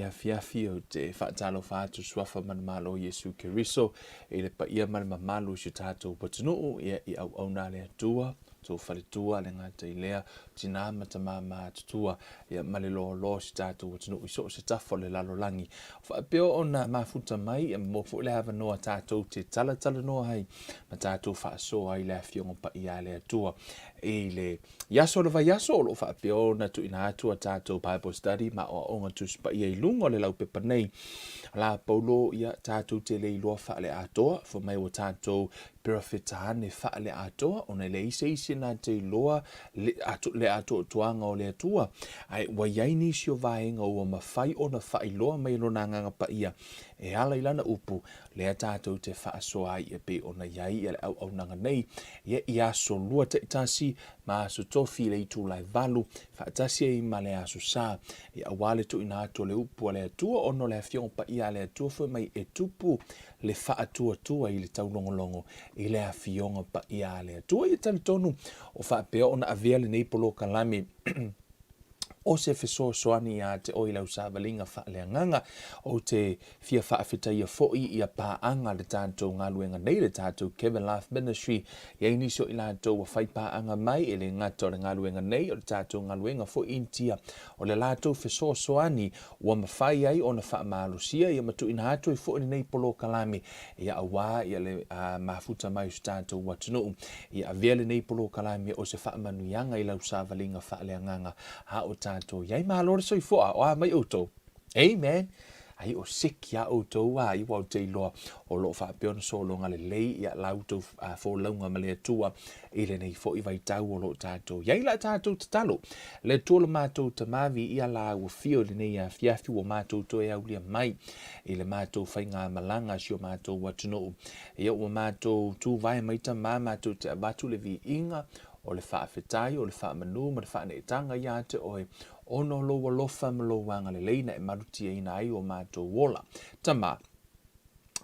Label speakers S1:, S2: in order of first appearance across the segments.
S1: afiafi ou te faatalofa atu suafa ma le Malo o Iesu Keriso i le paia ma le mamalu o si o tatou atunuu, ia i auauna a le Atua, tou faletua, le gata i lea, tinā ma tamā matutua, ia ma le loaloa o si tatou atunuu i so o se tafa o le lalolagi. Faapea ona mafuta mai, ia maua foi le avanoa tatou te talatalanoa ai ma tatou faasoa ai le Afioga Paia a le Atua i le I aso o le vaiaso, o lo o faapea ona tuuina atu a tatou Bible study ma aoaoga Tusi Paia i luga o le laupepa nei. La Paulo, ia, tatou te le iloa faaleatoa, fai mai ua tatou perofetaane faaleatoa, ona e leai se isi na te iloa le, ato, le atoatoaga o le Atua. Ae ua i ai nisi o vaega ua mafai ona faailoa mai e Lona Agaga Paia e ala i Lana upu, lea tatou te faasoa ai e pei ona i ai le auaunaga nei, ia, i aso lua taitasi ma aso tofi i le itula e valu, faatasi ai ma le aso sa, ia, aua le tuuina atu o le upu a le Atua, ona o le Afioga Paia a le Atua fai mai e tupu le faatuatua i le taulogologo i le Afioga Paia a le Atua. Ia talitonu o faapea ona avea lenei polokalame o se fesoasoani iā te oe i lau savaliga faaleagaga. Ou te fia faafetaia foi ia paaga le tatou galuega nei, le tatou Kevin Life Ministry. E i ai nisi o i latou ua fai paaga mai, e le gata o le galuega nei, o le tatou galuega foi Initia. O le latou fesoasoani ua mafai ai ona faamalosia ia ma tuuina atu ai foi lenei polokalame ia aua ia le mafuta mai o si tatou atunuu. Ia avea lenei polokalame o se faamanuiaga i lau savaliga faaleagaga a o tatou i ai. Malo le soifua, o a mai outou? Amen. Ai o seki a outou a iwa o te iloa o lo o faapea ona sologa lelei ia la outou folauga ma le Atua i lenei foi vaitau o lo o tatou i ai. La tatou tatalo, le Atua lo matou Tama, viia la ua fio i lenei afiafi ua matou toe aulia mai i le matou faigamalaga si o matou atunuu. Ia ua matou tuvae mai Tama matou te avatu le viiga o le faafetai, o le faamanu ma le faaneetaga iā te oe, ona o lou alofa ma lou agalelei na e malutiaina ai o matou ola. Tama,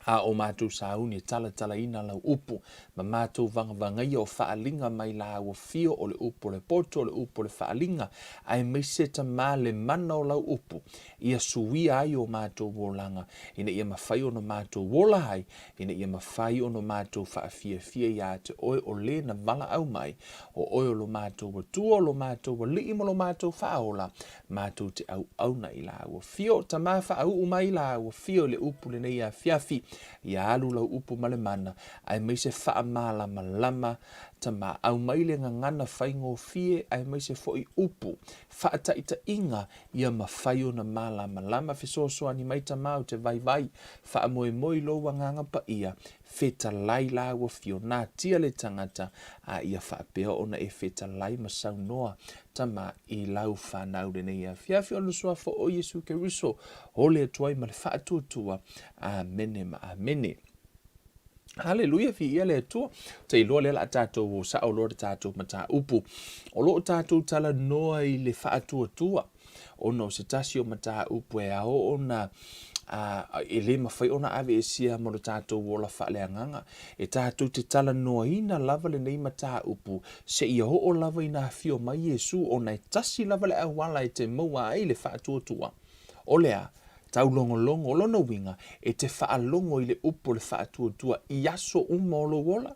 S1: a o matou sauni e talatalaina lau upu, ma matou vagavagaia o faaaliga mai la ua fio o le upu o le poto, o le upu o le faaaliga, aemaise Tama le mana o lau upu, ia suia ai o matou olaga, ina ia mafai ona matou ola ai, ina ia mafai ona matou faafiafia iā te Oe o le na valaau mai, o Oe o lo matou Atua, o lo matou Alii ma lo matou Faaola, matou te auauna i la ua fio. Tama faauu mai la ua fio i le upu lenei afiafi, ia alu lau upu ma le mana, aemaise faamalamalama, Tama, aumai le gagana faigofie, aemaise foi upu, faataitaiga, ia mafai ona malamalama. Fesoasoani mai Tama ou te vaivai, faamoemoe i lou Agaga Paia, fetalai la ua fio, natia le tagata, a ia faapea ona e fetalai ma saunoa Tama i lau fanau lenei afiafi o le Suafa o Iesu Keriso, o le Atua ma le faatuatua. Amene ma amene. Haleluia, viia le Atua. Te iloa lea la tatou o sao loa le tatou mataupu. O lo o tatou talanoa i le faatuatua, ona o se tasi o mataupu e ao ona e le mafai ona aveesea mo le tatou ola faaleagaga. E tatou te talanoaina lava lenei mataupu seia oo lava ina afio mai Iesu, ona e tasi lava le auala e te maua ai le faatuatua. O le a? Taulogologo. O lona uiga, e te faalogo i le upu o le faatuatua i aso uma o lou ola.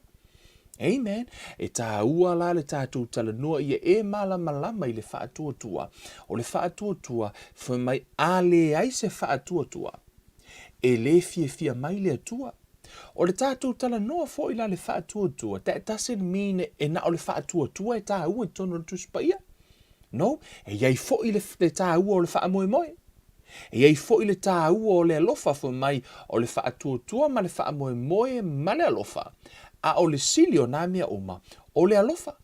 S1: Amen. E tāua la le tatou talanoa ia e malamalama i le faatuatua. O le faatuatua, fai mai a leai se faatuatua, e le fiafia mai le Atua. O le tatou talanoa foi la le faatuatua, that doesn't mean e na o le faatuatua e tāua i totonu o le Tusi Paia. No, e i ai foi le, le tāua o le faamoemoe. E i ai foi le tāua o le alofa fai mai o le faatuatua ma le faamoemoe ma le alofa. A o le sili o nā mea uma, o le alofa.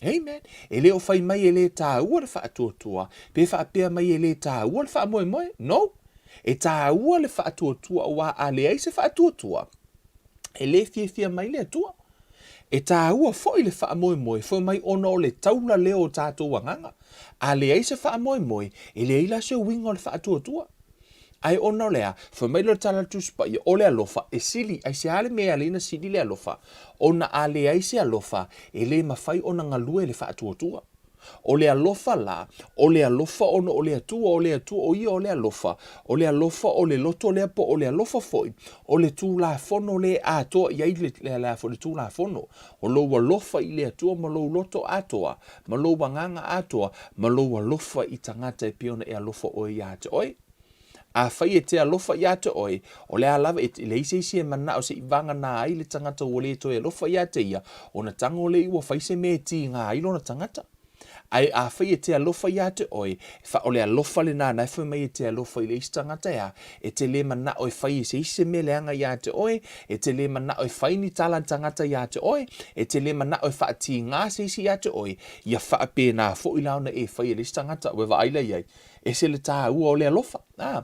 S1: Amen. E le o fai mai e le tāua le faatuatua, pe faapea mai e le tāua le faamoemoe. No. E tāua le faatuatua aua a leai se faatuatua, e le fiafia mai le Atua. E tāua foi le faamoemoe fai mai ona o le taula lea o tatou agaga. A leai se faamoemoe, e leai la se uiga o le faatuatua. Ae ona o le a? Fai mai lea o le tala a le Tusi Paia, o le alofa e sili. Aisea le mea e ala ai ona sili le alofa? Ona a leai se alofa, e le mafai ona galue le faatuatua. O le alofa la, o le alofa ona o le Atua, o le Atua o ia o le alofa, o le alofa o le loto lea po o le alofa foi, o le Tulafono lea e atoa i ai le, le, le, le Tulafono. O lou alofa i le Atua ma lou loto atoa, ma lou agaga atoa, ma lou alofa i tagata e pei ona e alofa oe iā te oe. Afai e te alofa iā te oe, o le a lava, e leai se isi e manao se i vagana ai le tagata ua le toe alofa iā te ia, ona tago lea ua fai se mea e tīgā ai lona tagata. Ae afai e te alofa iā te oe, fa, o le alofa lenā na e fai mai e te alofa i le isi tagata e a, e te lē manao e fai e se isi se mea leaga iā te oe, e te lē manao e fai ni tala tagata iā te oe, e te lē manao e faatīgā se isi iā te oe, ia faapena foi la ona e fai e le isi tagata, ua e vaai la i ai. Ese le tāua o le alofa. A,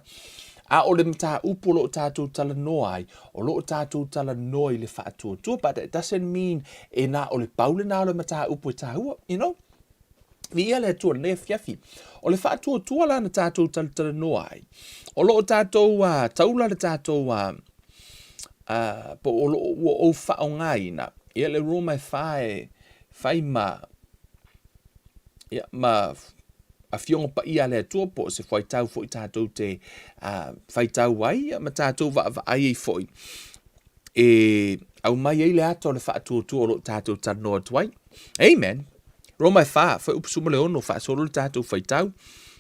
S1: a o le mataupu o lo o tātou talanoa ai, o lo o tātou talanoa i le faatuatua, but it doesn't mean e nā o le pau lenā o le mataupu e tāua, you know? Viia le Atua lenei afiafi. O le faatuatua la na tātou talatalanoa ai. O lo o tātou uh, taula le tātou uh, uh, po o lo o ua ou whaongaina. Ia le Roma e whae, whai ma, ia, ma Afioga Paia a le Atua po o se faitau foi tātou te uh, faitau ai ma tātou vaavaai ai foi e aumai ai le ata o le faatuatua o lo o tātou talanoa atu ai. Amen. Roma e whā, whai upu suma le ono, whaasolo le tātou faitau.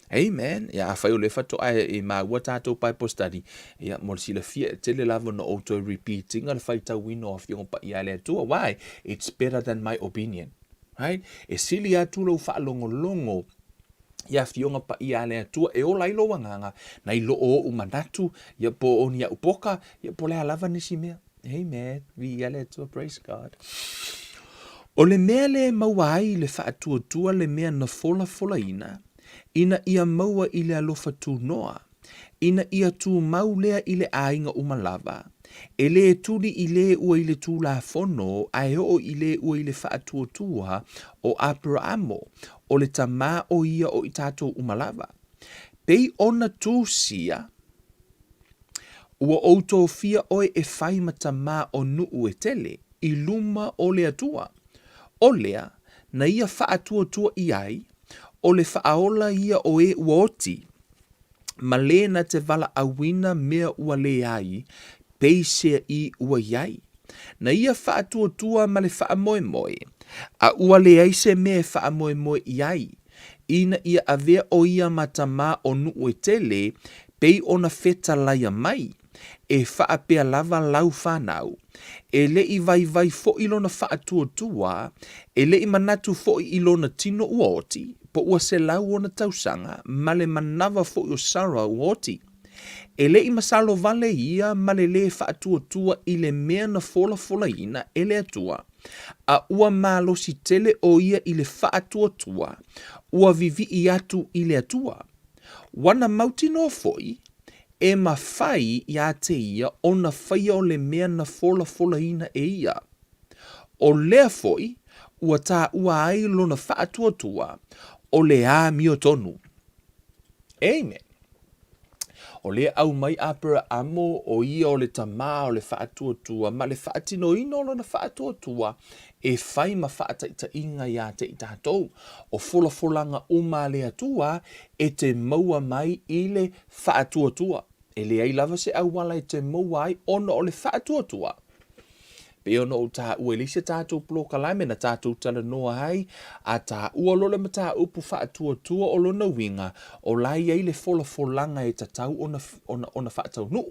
S1: Amen. Ia, afai o le whatoa e, e māua tātou Bible study. Ia, mo le silafia, e tele lava no outou repeatinga le faitauina o Afioga Paia a le Atua. Why? It's better than my opinion. Right? E sili atu lou faalogologo i afioga paia a le Atua e ola ai lou agaga, nai loo oʻu manatu, ia po o ni aʻu poka, ia po o le a lava nisi mea. Amen. Viia le Atua. Praise God. O le mea lea e maua ai le faatuatua le mea na folafolaina, ina ia maua i le alofa tunoa, ina ia tumau lea i le aiga uma lava, e lē tuli i lē ua i le Tulafono ae oo i lē ua i le faatuatua o Aperaamo, o le tamā o ia o i tatou uma lava. Pei ona tusia, Ua ou tofia oe e fai ma tamā o nuʻu e tele i luma o le Atua, o lea, na ia faatuatua i ai, o le faaola ia o e ua oti, ma lē na te valaauina mea ua leai, peisea i ua iai. Na ia faatuatua ma le faamoemoe, a ua leai se mea e faamoemoe i ai, ina ia avea o ia ma tamā o nuʻu e tele, pei ona fetalaia mai, e faapea lava lau fanau. E le i vaivai foi lona faatuatua, e le i manatu foi i lona tino ua oti, po ua selau ona tausaga, ma le manava foi o Sara ua oti. E le i masalo wale ia ma le lē faatuatua i le mea na folafolaina e le Atua, a ua malosi tele o ia i le faatuatua, ua vivii atu i le Atua. Ua na mautinoa foi, e mafai iā te ia ona faia o le mea na folafolaina e ia. O lea foi ua tāua ai lona faatuatua, o le amiotonu. Amen. O lea aumai Aperaamo o ia o le tamā o le faatuatua ma le faatinoina o lona faatuatua e fai ma faataitaiga iā te i tātou. O folafolaga uma a le Atua e te maua mai i le faatuatua. E leai lava se auala e te maua ai ona o le faatuatua. Pei ona ou tāua e leai se tātou polokalame na tātou talanoa ai, a tāua loa le mataupu faatuatua o lona uiga, o la e i ai le folafolaga e tatau ona, ona, ona faataunuu.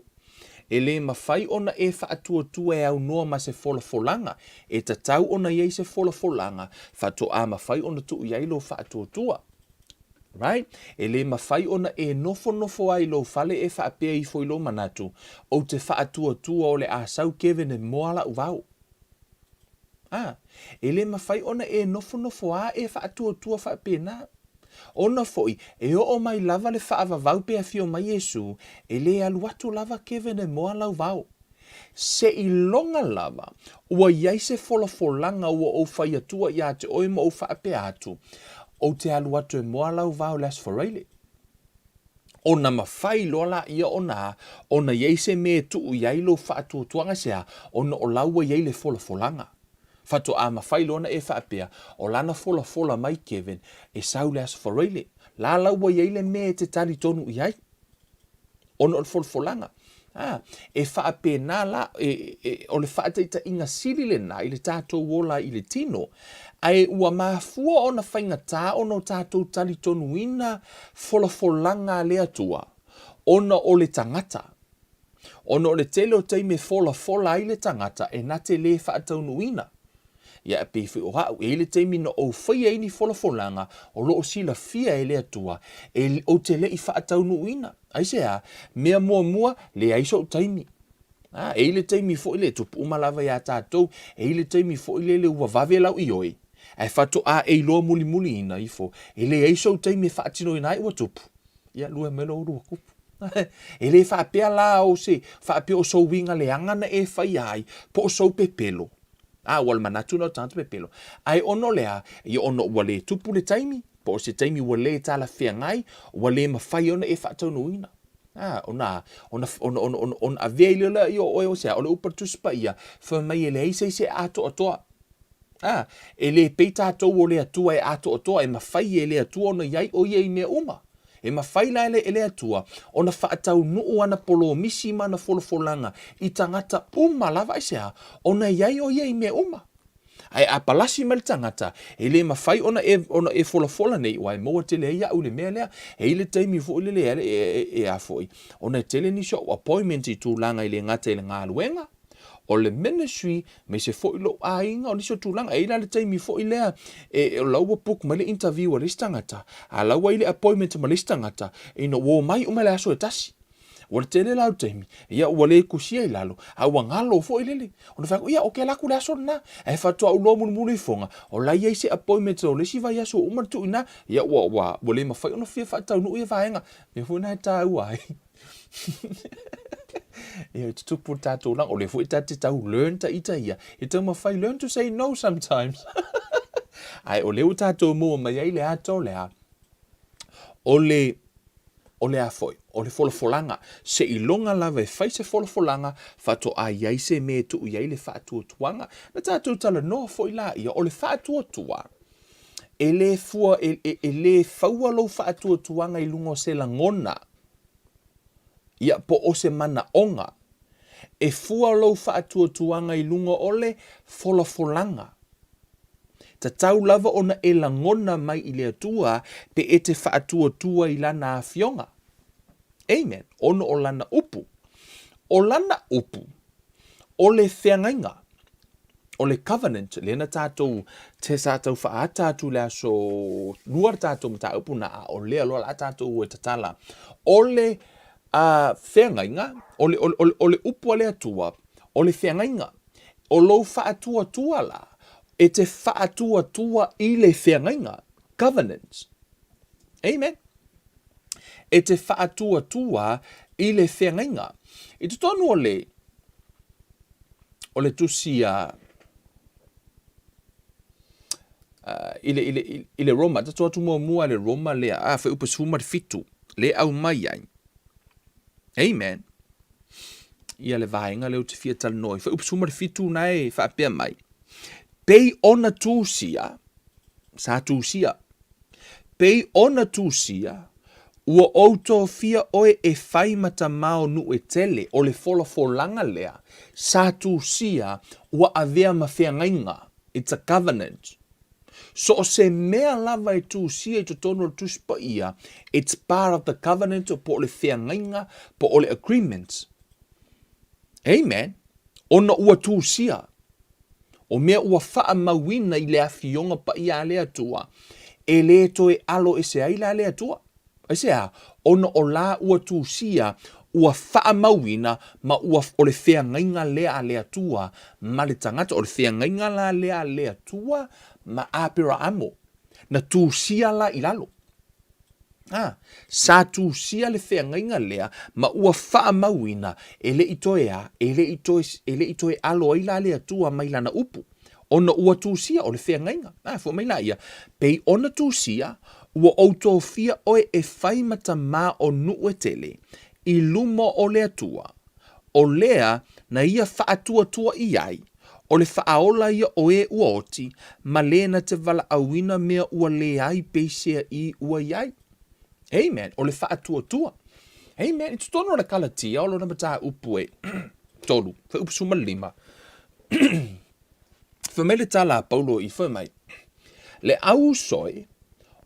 S1: E lē mafai ona e faatuatua e aunoa ma se folafolaga, e tatau ona i ai se folafolaga faatoa mafai ona tuu i ai lou faatuatua. Right? E lē mafai ona e nofonofo ai i lou fale e faapea ifo i lou manatu, Ou te faatuatua o le a sau Kevin e moa la'u vao. A, e lē mafai ona e nofonofo a e faatuatua faapena. Ona foi, e oo mai lava le faavavau pe afio mai Iesu, e lē alu atu lava Kevin e moa lau vao. Seiloga lava, ua i ai se folafolaga ua ou fai atua iā te oe ma ou faapea atu, Ou te alu atu e moa lau vao le Aso Faraile. Ona mafai loa laia ona ona i ai se mea e tuu i ai lou faatuatuaga se a, ona o la ua i ai le folafolaga. Faatoa mafai loa ona e faapea, o lana folafola mai Kevin, e sau le Aso Faraile. La la ua i ai le mea e te talitonu i ai, ona o le folafolaga. A, e faapena la, e, e, o le faataitaiga sili lena i le tatou ola i le tino, ae ua mafua ona faigata ona o tatou talitonuina folafolaga a le Atua, ona o le tagata. Ona o le tele o taimi e folafola ai le tagata e na te lē faataunuuina. Ia, e pei foi o a'u, e i ai le taimi na ou faia ai ni folafolaga o lo o silafia e le Atua e ou te le i faataunuuina. Aisea? Mea muamua, leai so'u taimi. A, e i ai le taimi foi lea, e tupu uma lava iā tatou, e i ai le taimi foi lele ua vave lau ioe, ae faatoa e iloa mulimuliina ifo, e leai sou taimi e faatinoina ai ua tupu. Ia, lue mai loa ua tupu. E le faapea la o se faapea o sou uiga leaga na e faia ai, po o sou pepelo. A, ua le manatu na o tagata pepelo. Ae ona o le a? Ia ona ua le tupu le taimi, po o se taimi ua le talafeagai, ua le mafai ona e faataunuuina. A, ona, ona, ona, ona, ona, ona avea ai lea ia o oe o se a, o le upu a le Tusi Paia, fai mai e leai se isi e atoatoa. A, e le pei tatou o le Atua e atoatoa, e mafai e le Atua ona i ai o ia i mea uma. E mafai la e le Atua ona faataunuu ana polomisi ma ana folafolaga i tagata uma lava, aisea? Ona e i ai o ia i mea uma. Ae a palasi mai le tagata, e le mafai ona e, ona e folafola nei, aua e maua tele ai au i le mea lea. E i ai le taimi foi lele e, e, e, e a foi, ona e tele nisi o au appointment i tulaga e le gata i le galuega, o le ministry, aemaise foi lou aiga, o nisi o tulaga. E i ai la le taimi foi lea, e, o la ua book mai le interview a le isi tagata, a la ua i le appointment ma le isi tagata, ina ua omai uma i le aso e tasi. Ua tele la o le taimi, ia ua le kusia i lalo, a ua galo foi lele. Ona fai atu, ia ok alu atu le aso lena. Ae faatoa ou iloa mulimuli ifoga, o la e i ai se appointment o le isi vaiaso ua uma ona tuu i ina. Ia ua, ua, ua le mafai ona fia faataunuu ia vaega. Mea foi na e taua ai. Ia, e tutupu le tatou laga. O lea foi ta te tau learn ta ita ia. E taumafai learn to say no sometimes. Ae o lea ua tatou maua mai ai le ata o le a? O le, o le a foi? O le folafolaga. Seiloga lava e fai se folafolaga, faatoa i ai se mea e tuu i ai le faatuatuaga. Na tatou talanoa foi laia, o le faatuatua, e le fua, e, e, e le faua lou faatuatuaga i luga o se lagona, ia, po o se manaoga. E fua lou faatuatuaga i luga o le folafolaga. Tatau lava ona e lagona mai i le Atua pe e te faatuatua i Lana Afioga. Amen. Ona o Lana Upu. O Lana Upu, o le feagaiga, o le covenant, lea na tatou, te sa tau faaata atu i le aso lua le tatou mataupu na, a o lea loa la tatou e tatala. O le uh, feagaiga, o le, o, le, o le upu a le Atua, o le feagaiga. O lou faatuatua la, e te faatuatua i le feagaiga, covenant. Amen. E te faatuatua i le feagaiga. I totonu o le, o le tusi a, uh, i, le, i, le, i le Roma, tatou atu muamua i le Roma lea, a, fuaiupu 17, le aumai ai. Amen. Ia le vaega lea ou te fia talanoa ai. Fuaiupu 17 na e faapea mai. Pei ona tusia, sa tusia, pei ona tusia, ua ou tofia oe e fai ma tamā o nuu e tele, o le folafolaga lea, sa tusia, ua avea ma feagaiga, it's a covenant. So o se mea lava e tusia i totonu o le Tusi Paia, it's part of the covenant po o le feagaiga, po o le agreement. Amen. Ona ua tusia. O mea ua faamauina i le Afioga Paia a le Atua, e le toe alo ese ai la le Atua. Aisea? Ona o la ua tusia, ua faamauina, ma ua, o le feagaiga lea a le Atua ma le tagata, o le feagaiga la lea a le Atua ma Aperaamo, na tusia la i lalo. A, sa tusia le feagaiga lea ma ua faamauina, e le i toe a, e le i toe, e le i toe alo ai la le Atua mai lana upu. Ona ua tusia, o le feagaiga. A, fua mai la ia, pei ona tusia, ua ou tofia oe e fai ma tamā o nuu e tele, i luma o le Atua, o lea na ia faatuatua i ai, O le faaola ia o e ua oti, ma le na te valaauina mea ua leai peisea i ua i ai. Amen. O le faatuatua. Amen. I totonu o le Kalatia o lona mataupu e 3, fuaiupu 15. Fai mai le tala a Paulo i fai mai, Le au usoi,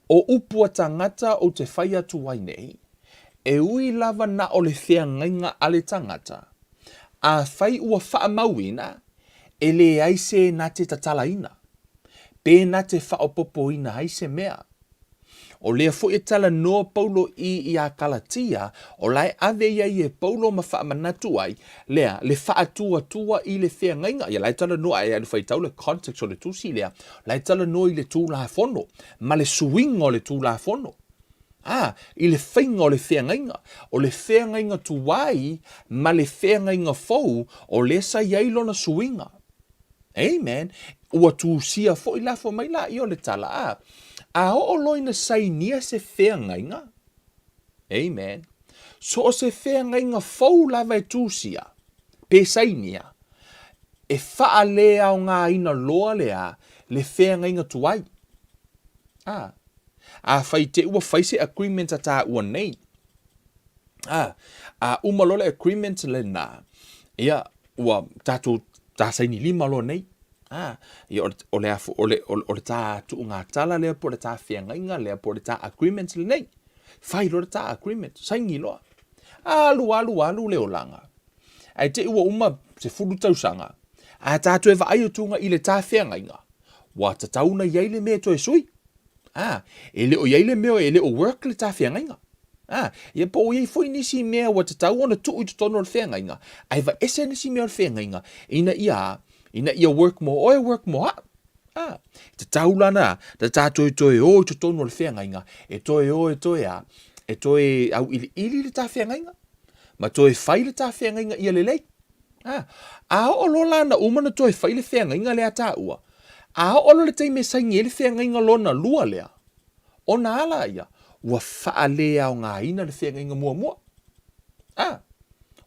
S1: o upu a tagata ou te fai atu ai nei, e ui lava na o le feagaiga a le tagata, afai ua faamauina, e leai se na te tatalaina, pe na te faaopoopoina ai se mea. O lea foi e talanoa Paulo i iā Kalatia, o la e ave i ai e Paulo ma faamanatu ai, lea, le faatuatua i le feagaiga. Ia la e talanoa, e alu faitau le context o le tusi lea, la e talanoa i le Tulafono, ma le suiga o le Tulafono. A, i le faiga o le feagaiga. O le feagaiga tuai ma le feagaiga fou, o lea sa i ai lona suiga. Amen. Ua tusia foi lafo mai laia o le tala, a, a oo loa ina sainia se feagaiga, amen, so o se feagaiga fou lava e tusia, pe sainia, e faaleaogaina loa le a, le feagaiga tuai. A, afai te ua fai se agreement a tāua nei, a, a uma loa le agreement lena, ia, ua tatou ta saini lima loa nei. A, ia, o le, o le, o le, o le, o le tā tuugatala lea po o le tā feagaiga lea po o le tā agreement lenei. Fai loa le tā agreement, saini loa. Alu, alu, alu le olaga. Ae te i ua uma 10 tausaga, a tātou e vaai atu i le tā feagaiga, ua tatau ona i ai le mea e toe sui. Ā, e le o i ai le mea e le o work le tā feagaiga. Ā, ia po o i ai foi nisi mea ua tatau ona tuu i totonu o le feagaiga, ae vaese nisi mea o le feagaiga, ina ia, ina ia work mo oe, work mo a'u. Ā, tatau la na, na tātou e toe o i totonu o le feagaiga, e toe o e toe a, e toe auiliili le tā feagaiga, ma toe fai le tā feagaiga ia lelei. Ā, a oo loa la na uma na toe fai le feagaiga lea a tāua, a oo loa le taimi e saini ai le feagaiga lona lua lea, ona a lā ia, ua faaleaogaina le feagaiga muamua. Ā,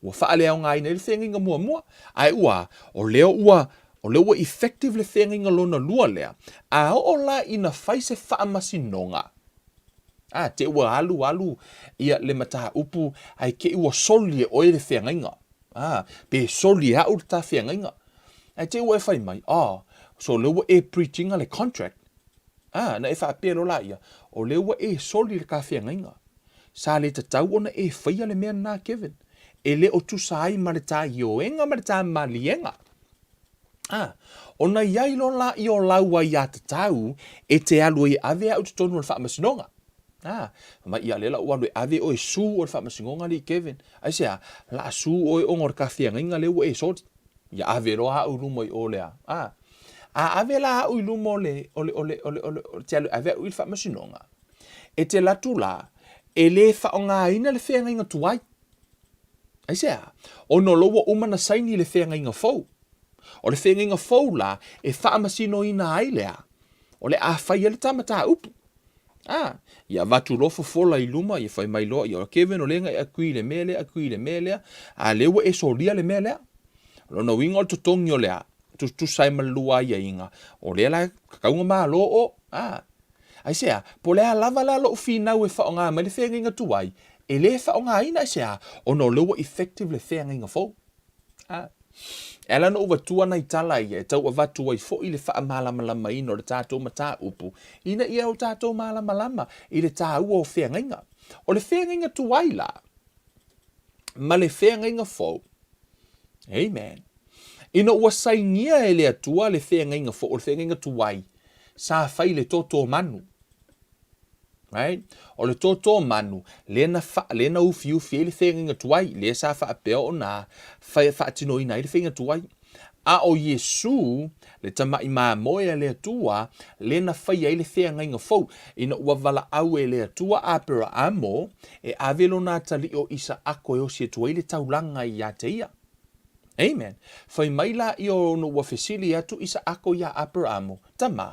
S1: ua faaleaogaina ai le feagaiga muamua, ae ua a? O lea ua, o lea ua effective le feagaiga lona lua lea, a oo la ina fai se faamasinoga, ā, te ua alu alu ia le mataupu ae te i ua soli e oe le feagaiga. Ā, pe soli e a'u le tā feagaiga. Ae te i ua e fai mai, oh, so lea ua e breach-ina le contract. Ā, na e faapea loa laia, o lea ua e soli le tā feagaiga. Sa le tatau ona e faia le mea lena, Kevin. E le o tusa ai ma le tā ioega ma le tā maliega. Ā, ona i ai loa laia o lau aiatatau e te alu ai e ave a'u i totonu o le faamasinoga. Ā, fai mai, ia lea la ua alu e ave oe sue o le faamasinoga alii Kevin. Aisea? La sue oe ona o le kafiagaiga lea ua e soli. Ia ave loa a'u i luma i o lea. Ā, a ave la a'u i luma o le, o le, o le, o le, o le, o te alu e ave a'u i le faamasinoga, e te alu atu la, e le faaaogaina le feagaiga tuai. Aisea? Ona o lea ua uma na saini le feagaiga fou. O le feagaiga fou la e faamasinoina ai lea, o le a fai ai le ta mataupu. A, ia avatu loa fofola i luma, ia fai mai loa, ia Kevin o lea na e agree i le mea lea, agree i le mea lea, a lea ua e solia le mea lea. O lona uiga o le totogi o le a, tusatusa ai ma le lua aiaiga, o lea la e tatau ona malo o, a. Aisea? Po o le a lava la lou finau e faaaoga mai le feagaiga tuai, e le faaaogaina aisea? Ona o lea ua effective le feagaiga fou. A. E ala ona ou avatua nai tala ia e tau avatu ai foi le faamalamalamaina o le tatou mataupu ina ia o tatou malamalama i le taua o feagaiga. O le feagaiga tuai la ma le feagaiga fou, amen, Ina ua sainia e le Atua le feagaiga fou, o le feagaiga tuai, sa fai i le toto manu. Right? O le toto manu, lea na, fa, lea na ufiufi ai le feagaiga tuai, lea sa faapea ona fai, faatinoina ai le feagaiga tuai. A o Iesu, le tama'i mamoe a le Atua, lea na faia ai le feagaiga fou, ina ua valaau e le Atua Aperaamo e ave lona atalii o Isaako e osi atu ai le taulaga iā te ia. Amen. Fai mai laia ona ua fesili atu Isaako iā Aperaamo, Tama,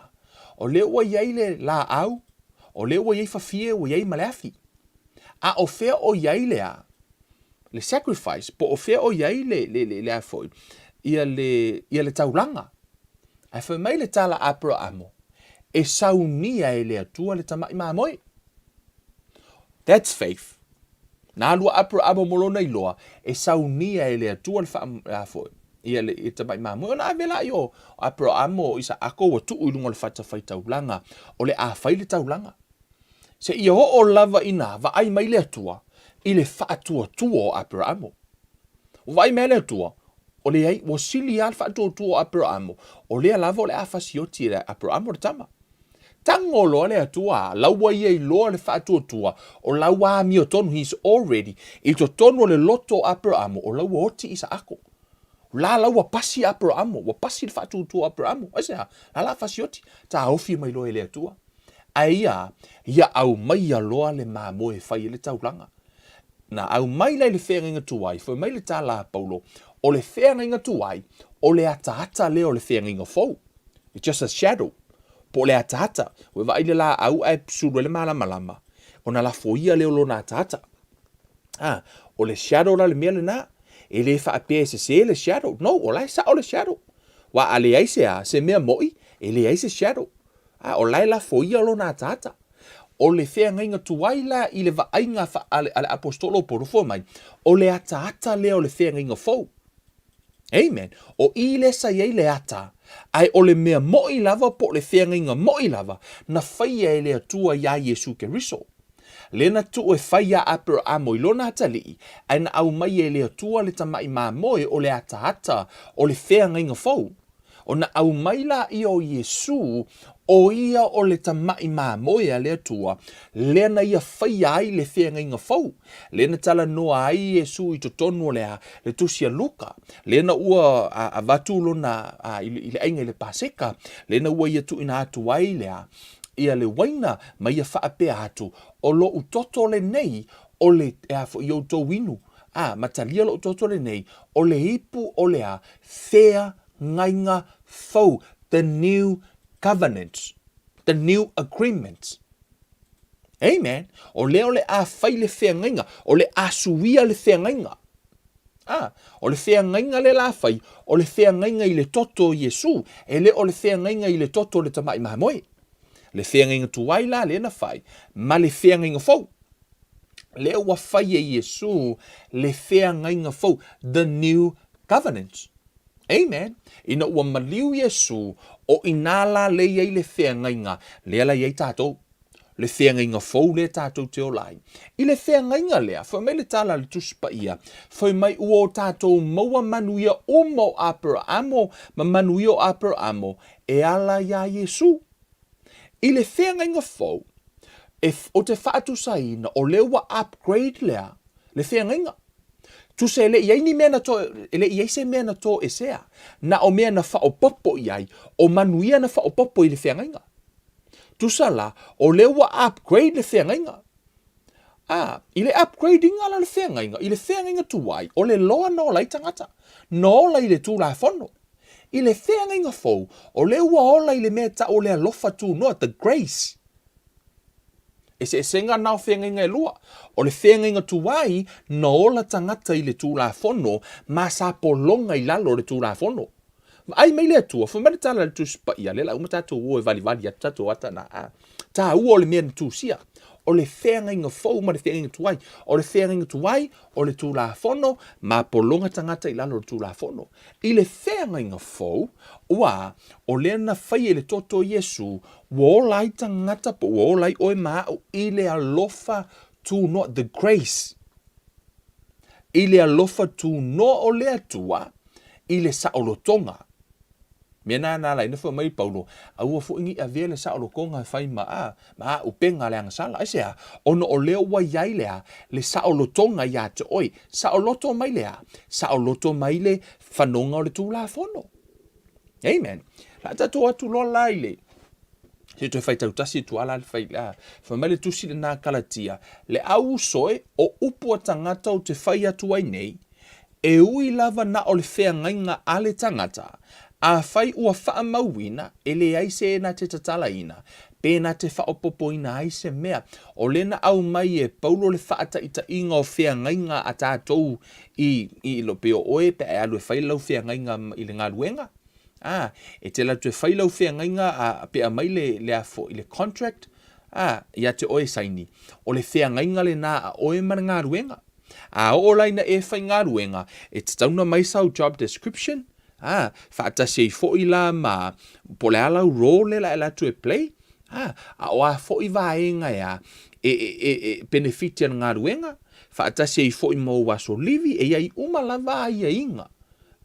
S1: o lea ua i ai le lāʻau, o lea ua i ai fafie ua i ai ma le afi. A o fea o i ai le a? Le sacrifice, po o fea o i ai le, le, le, le a foi, ia le, ia le taulaga. Ae fai mai le tala a Aperaamo, E saunia e le Atua le tamaʻi mamoe. That's faith. Na alu a Aperaamo mo lona iloa, e saunia e le Atua le faa, a foi, ia le, le tamaʻi mamoe. Ona ave la i o Aperaamo o Isaako ua tuu i luga o le fatafaitaulaga, o le a fai le taulaga. Seia oo lava ina vaai mai le Atua i le faatuatua o Aperaamo. Ua vaai mai le Atua, o leai, ua sili lava le faatuatua o Aperaamo, o lea lava o le a fasioti e Aperaamo le tama. Tago loa le Atua, la ua ia iloa le faatuatua, o la ua amiotonu, he is already, i totonu o le loto o Aperaamo, o la ua oti Isaako. O la la ua pasi Aperaamo, ua pasi le faatuatua o Aperaamo. Aisea? La la fasioti, taofi mai loa e le Atua. Ae ia, ia aumaia loa le mamoe e fai ai le taulaga. Na aumai la i le feagaiga tuai, fai mai le tala a Paulo, o le feagaiga tuai, o le ataata lea o le feagaiga fou. It's just a shadow. Po o le ataata. Ua e vaai i le laau ae sulu ai le malamalama, ona lafoia lea o lona ataata. Ah, o le shadow la le mea lena. E le faapea e sese le shadow. No, o la e sao le shadow. Wa a leai se a, se mea moi, e leai se shadow. A, o la e lafoia lona ataata. O le feagaiga tuai la i le vaaiga a le, a le aposetolo o Paulo, fua mai, o le ataata lea o le feagaiga fou. Amen. O i lea sa i ai le ata, ae o le mea moʻi lava po o le feagaiga moʻi lava na faia e le Atua iā Iesu Keriso. Lea na tuu e fai iā Aperaamo i lona atalii, ae na aumai e le Atua le tamaʻi mamoe o le ataata o le feagaiga fou. Ona aumai laia o Iesu, o ia o le tamaʻi mamoe a le Atua, lea na ia faia ai le feagaiga fou, lea na talanoa ai Iesu i totonu o le a, le tusi a Luka, lea na ua avatu lona a, i, i le aiga i le Paseka, lea na ua ia tuuina atu ai le a, ia le uaina ma ia faapea atu, o loʻu toto lenei o le, e a foi i outou inu, a, ma talia loʻu toto lenei, o le ipu o le a, feagaiga fou, the new covenant, the new agreement. Amen. O lea o le a fai le feagaiga, o le a suia le feagaiga. Ah, o le feagaiga lea la fai, o le feagaiga i le toto o Iesu, e le o le feagaiga i le toto o le tamaʻi mamoe. Le feagaiga tuai la lea na fai, ma le feagaiga fou. Lea ua fai e Iesu le feagaiga fou, the new covenant. Amen. Ina ua maliu Iesu, o inā la lea i ai le feagaiga, lea la i ai tatou. Le feagaiga fou lea tatou te ola ai. I le feagaiga lea, fai mai le tala a le Tusi Paia, fai mai ua o tatou maua manuia uma o Aperaamo ma manuia o Aperaamo e ala iā Iesu. I le feagaiga fou, e, o te faatusaina o lea ua upgrade lea le feagaiga. Tusa e le i ai ni mea na to, e le i ai se mea na toesea, na o mea na faaopoopo i ai, o manuia na faaopoopo i le feagaiga. Tusa la, o lea ua upgrade le feagaiga. A, i le upgrade inga la le feagaiga, i le feagaiga tuai, o le loa na ola ai tagata, na ola i le Tulafono. I le feagaiga fou, o lea ua ola i le mea e tau o le alofa tunoa, the grace. Eseesega na o feagaiga e lua. O le feagaiga tuai, na ola tagata i le Tulafono ma sa pologa i lalo o le Tulafono. Vaai mai le Atua, fai mai le tala a le Tusi Paia, lea la uma tatou o e valivali atu tatou ata na, a. Tāua o le mea na tusia. O le feagaiga fou ma le feagaiga tuai. O le feagaiga tuai, o le Tulafono, ma pologa tagata i lalo o le Tulafono. I le feagaiga fou, ua, o lea na fai e le toto o Iesu, ua ola ai tagata po ua ola ai oe ma aʻu i le alofa tunoa, the grace. I le alofa tunoa o le Atua, i le saolotoga. Mea na na ala ai na fai mai Paulo, aua foi ne i avea le saolotoga e fai ma a, ma auupega a le agasala. Aisea? Ona o lea ua i ai le a, le saolotoga ia te oe. Saoloto mai le a? Saoloto mai le fanoga o le Tulafono. Amen. La tatou atu loa la i le se toe faitau tasi atu ala le fai la. Fai mai le tusi lena Kalatia, le au uso e, o upu a tagata ou te fai atu ai nei, E ui lava na o le feagaiga a le tangata, afai ua faamauina, e leai se na te tatalaina, pe na te faaopoopoina ai se mea. O lea na aumai e Paulo le faataitaiga o feagaiga a tatou i, i, pei o oe pe a e alu e fai lau feagaiga i le galuega. Ā, e te alu atu e whai lau feagaiga, ā, pe aumai le, le a foi, le contract, ā, ia te oe e saini. O le feagaiga lenā a oe ma le galuega. Ā, oo la ina e whai galuega, e tatau ona mai sau job description, ā, faatasi ai foi la ma, po o le a lau role la e alu atu e play, ā, a o a foi vaega e a, e, e, e, e penefiti a le galuega, faatasi ai foi ma ou aso livi, e i ai uma lava aiaiga.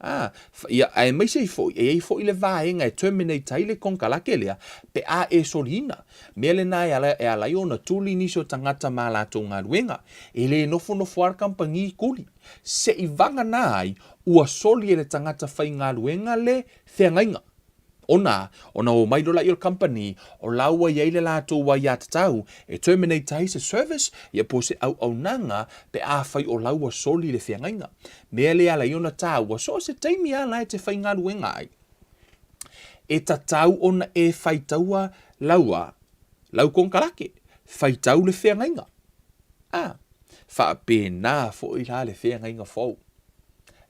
S1: Ā, ia, aemaise ai foi, e i ai foi le vaega e terminate ai le konekarake lea pe a e soliina. Mea lena e ala, e ala ai ona tuli nisi o tagata ma a latou galuega. E le nofonofo lava le kamupani i kuli. Se i vagana ai, ua soli e le tagata faigaluega le feagaiga. Ona, ona o mai loa lea o le kamupani, o la ua i ai le latou aiatatau e terminate ai se service, ia po o se auaunaga pe afai o la ua soli le feagaiga. Mea lea e ala ai ona taua, so o se taimi lava la e te faigaluega ai, e tatau ona e faitaua laua, lau konekarake, faitau le feagaiga. A, faapena foi la le feagaiga fou.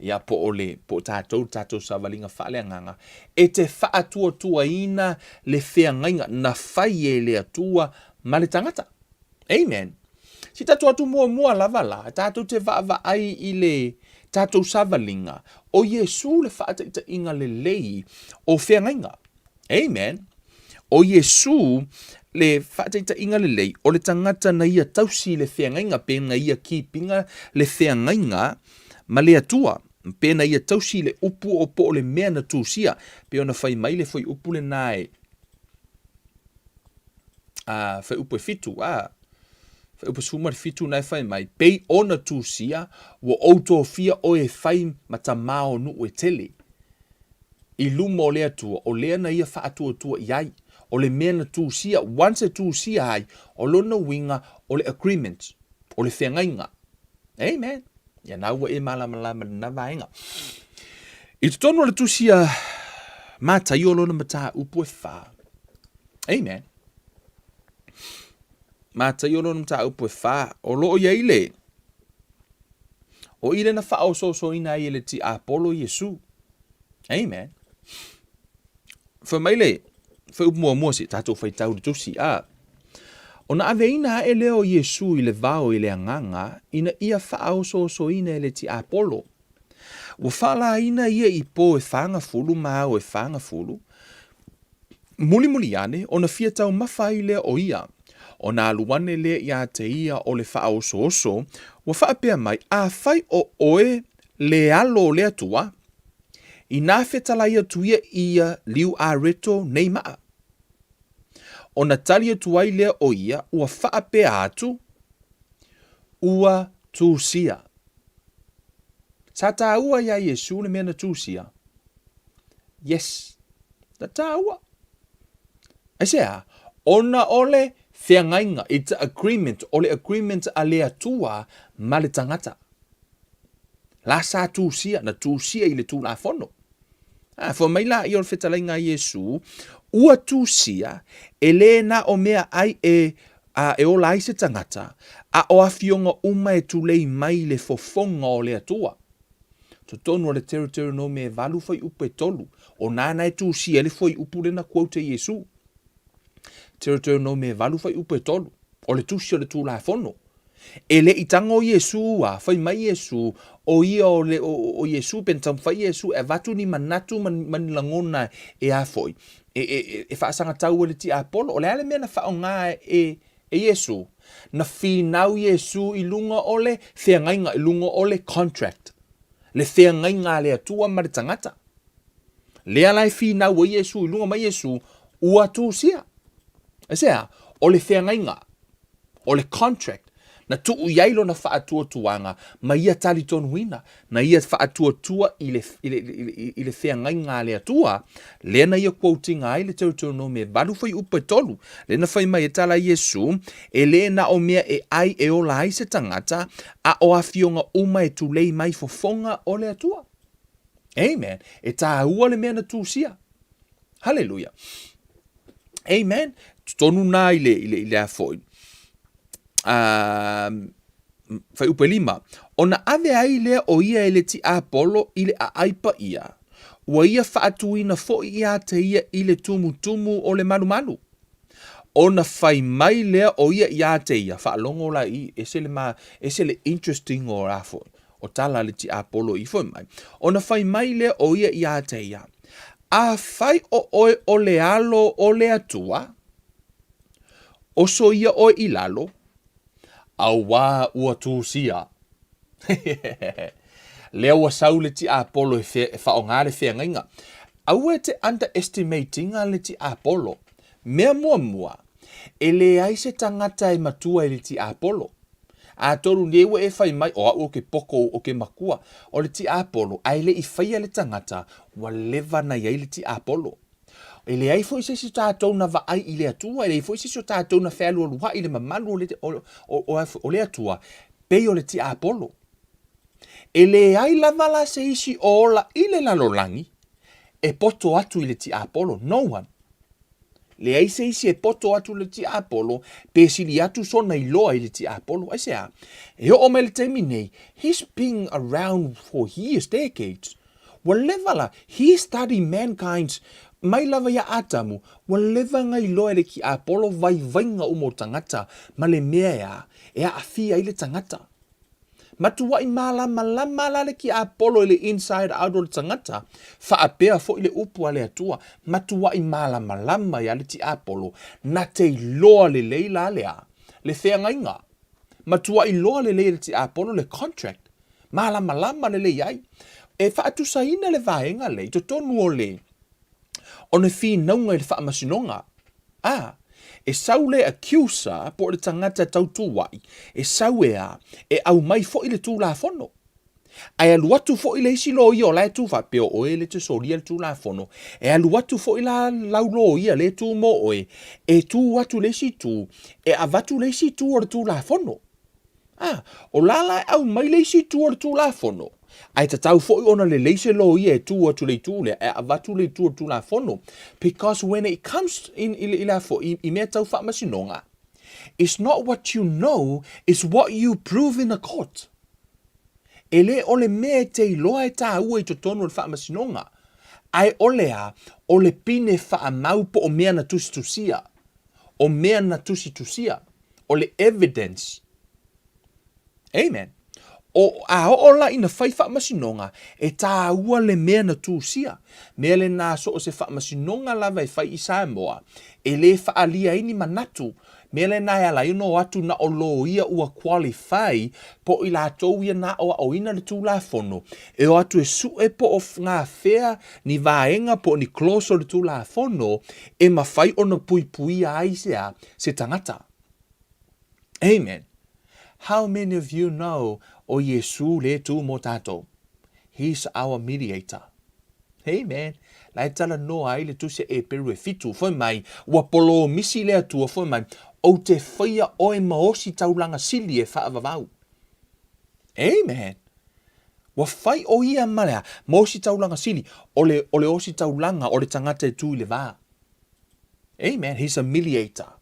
S1: Ia, po o le, po o tatou le tatou savaliga faaleagaga, e te faatuatuaina le feagaiga na fai e le Atua ma le tagata. Amen. Si tatou atu muamua lava la, tatou te vaavaai i le tatou savaliga, o Iesu le faataitaiga lelei o feagaiga. Amen. O Iesū le faataitaiga lelei o le tagata na ia tausi i le feagaiga, pe na ia kīpinga le feagaiga ma le Atua, pe na ia tausi i le upu o po o le mea na tusia, pe ona fai mai le fuaiupu lenā e, a, fuaiupu e fitu, a, fuaiupu 17 na e fai mai, pei ona tusia, ua ou tofia oe e fai ma tamā o nuu e tele. I luma o le Atua, o lea na ia faatuatua i ai, o le mea na tusia, once e tusia ai, o lona uiga o le agreement, o le feagaiga. Amen. Ia na ua e malamalama i lena vaega. I totonu o le tusi a Mataio lona mataupu e wha. Amen. Mataio lona mataupu e wha. O loo ia i le, o i le na whaososoina ai e le tiapolo Iesu. Amen. Fai mai le fuaiupu muamua se tatou faitau le tusi a. Ona aveina ae lea o Iesu i le vao i le agaga ina ia faaosoosoina e le tiapolo. Ua faalaina ia i po e fagafulu ma ao e fagafulu, mulimuli ane ona fia taumafa ai lea o ia. Ona alu ane lea ia te ia o le faaosooso, ua faapea mai, Afai o oe le alo o le Atua, Inā fetalai atu ia i ia liu areto nei maa. Ona tali atu ai lea o ia ua faapea atu, Ua tusia. Sa tāua iā Iesū le mea na tusia? Yes, na tāua. Aisea? Ona o le feagaiga, it's a agreement, o le agreement a le Atua ma le tagata. La sa tusia, na tusia i le Tulafono. A, fai mai la ia o le fetalaiga a Iesu, ua tusia, e le na o mea ai e, a, e ola ai se tagata, a o afioga uma e tulei mai i le fofoga o le Atua. Totonu o le Teuteronome e valu fuaiupu e tolu, o nana e tusia ai le fuaiupu lea na quote e Iesu. Teuteronome e valu fuaiupu e tolu, o le tusi o le Tulafono. E le i tago Iesu a fai mai Iesu, o ia o le, o, o Iesu, pe na taumafai Iesu e avatu ni manatu ma, ma ni lagona e a foi, e, e, e, e faasagatau ai le tiapolo. O le a le mea na faaaoga e, e Iesu? Na finau Iesu i luga o le feagaiga, i luga o le contract, le feagaiga a le Atua ma le tagata. Lea la e finau ai Iesu i luga mai Iesu, ua tusia. Aisea? O le feagaiga. O le contract, na tuu i ai lona faatuatuaga ma ia talitonuina, na ia faatuatua i le, i le, i le, i le feagaiga a le Atua, lea na ia quote-ina ai le Teuteronome e valu fuaiupu e tolu, lea na fai mai e tala Iesu, E le na o mea e ai e ola ai se tagata, a o afioga uma e tulei mai fofoga o le Atua. Amen. E tāua le mea na tusia. Haleluia. Amen. Tonu nā i le, i le, i le a foi. Uh, fuaiupu e lima. Ona ave ai lea o ia e le tiapolo i le aai paia. Ua ia faatuina foi ia te ia i le tumutumu o le malumalu. Ona fai mai lea o ia ia te ia, faalogo la i, ese le ma, ese le interesting o la foi, o tala a le tiapolo i foi mai. Ona fai mai lea o ia ia te ia, Afai o oe o le Alo o le Atua, oso ia oe i lalo, auā ua tusia. Lea ua sau le tiapolo e, fe, e faaaoga le feagaiga. Aua e te underestimate ina le tiapolo. Mea muamua, e leai se tagata e matua i le tiapolo. Atonu nei ua e fai mai, o au o ke poko o ke makua o le tiapolo, ae le i faia le tagata, ua leva na i ai le tiapolo. E leai foi se isi o tatou na vaai i le Atua, e leai foi se isi o tatou na fealualuai i le mamalu o le, o, o, o, o le Atua, pei o le tiapolo. E leai lava la se isi o ola i le lalolagi e poto atu i le tiapolo. No one. Leai se isi e poto atu i le tiapolo pe sili atu sona iloa i le tiapolo. Aisea? E oo mai le taimi nei, he's been around for years, decades. Ua leva la, he studied mankind's, mai lava ia Atamu, ua leva na iloa e le tiapolo vaivaiga uma o tagata ma le mea e a, e aafia ai le tagata. Matuai malamalama la le tiapolo i le inside out o le tagata, faapea foi le upu a le Atua, matuai malamalama ia le tiapolo, na te iloa lelei la le a, le feagaiga. Matuai iloa lelei e le tiapolo le contract, malamalama lelei ai. E faatusaina le vaega lea i totonu o le o le finauga i le faamasinoga. A, e sau le accuser po o le tagata tautuai, e sau e a, e aumai foi le Tulafono. Ae alu atu foi le isi loia o la e tu faapea o oe le te solia le Tulafono, e alu atu foi la lau loia le tu mo oe, e tu atu le isi itu, e avatu le isi itu o le Tulafono. A, o la la e aumai le isi itu o le Tulafono, ae tatau foi ona lelei se loia e tu atu i le itu lea, e avatu le itu o le Tulafono. Because when it comes in, i, i, i, i, i mea tau faamasinoga, it's not what you know, it's what you prove in a court. E le o le mea e te iloa e tāua i totonu o le faamasinoga, ae o le a, o le pine faamau po o mea na tusitusia. O mea na tusitusia. O le evidence. Amen. O, a oo la ina fai faamasinoga, e tāua le mea na tusia. Mea lena so o se faamasinoga lava e fai i Samoa, e lē faaalia ai ni manatu. Mea lena e ala ai ona o atu na o loia ua qualify po o i latou ia na aoaoina le Tulafono, e o atu e suʻe po o gafea ni vaega po o ni clause o le Tulafono e mafai ona puipuia ai se a, se tagata. Amen. How many of you know o Iesū le tū mō tātou? He's our mediator. Amen. La e talanoa ai le tusi a Eperu e fitu, fai mai, ua polomisi le Atua, fai mai, ou te faia oe ma osi taulaga sili e faavavau. Amen. Ua fai o ia ma le a, ma osi taulaga sili, o le, o le osi taulaga o le tagata e tū i le vā. Amen. He's a mediator.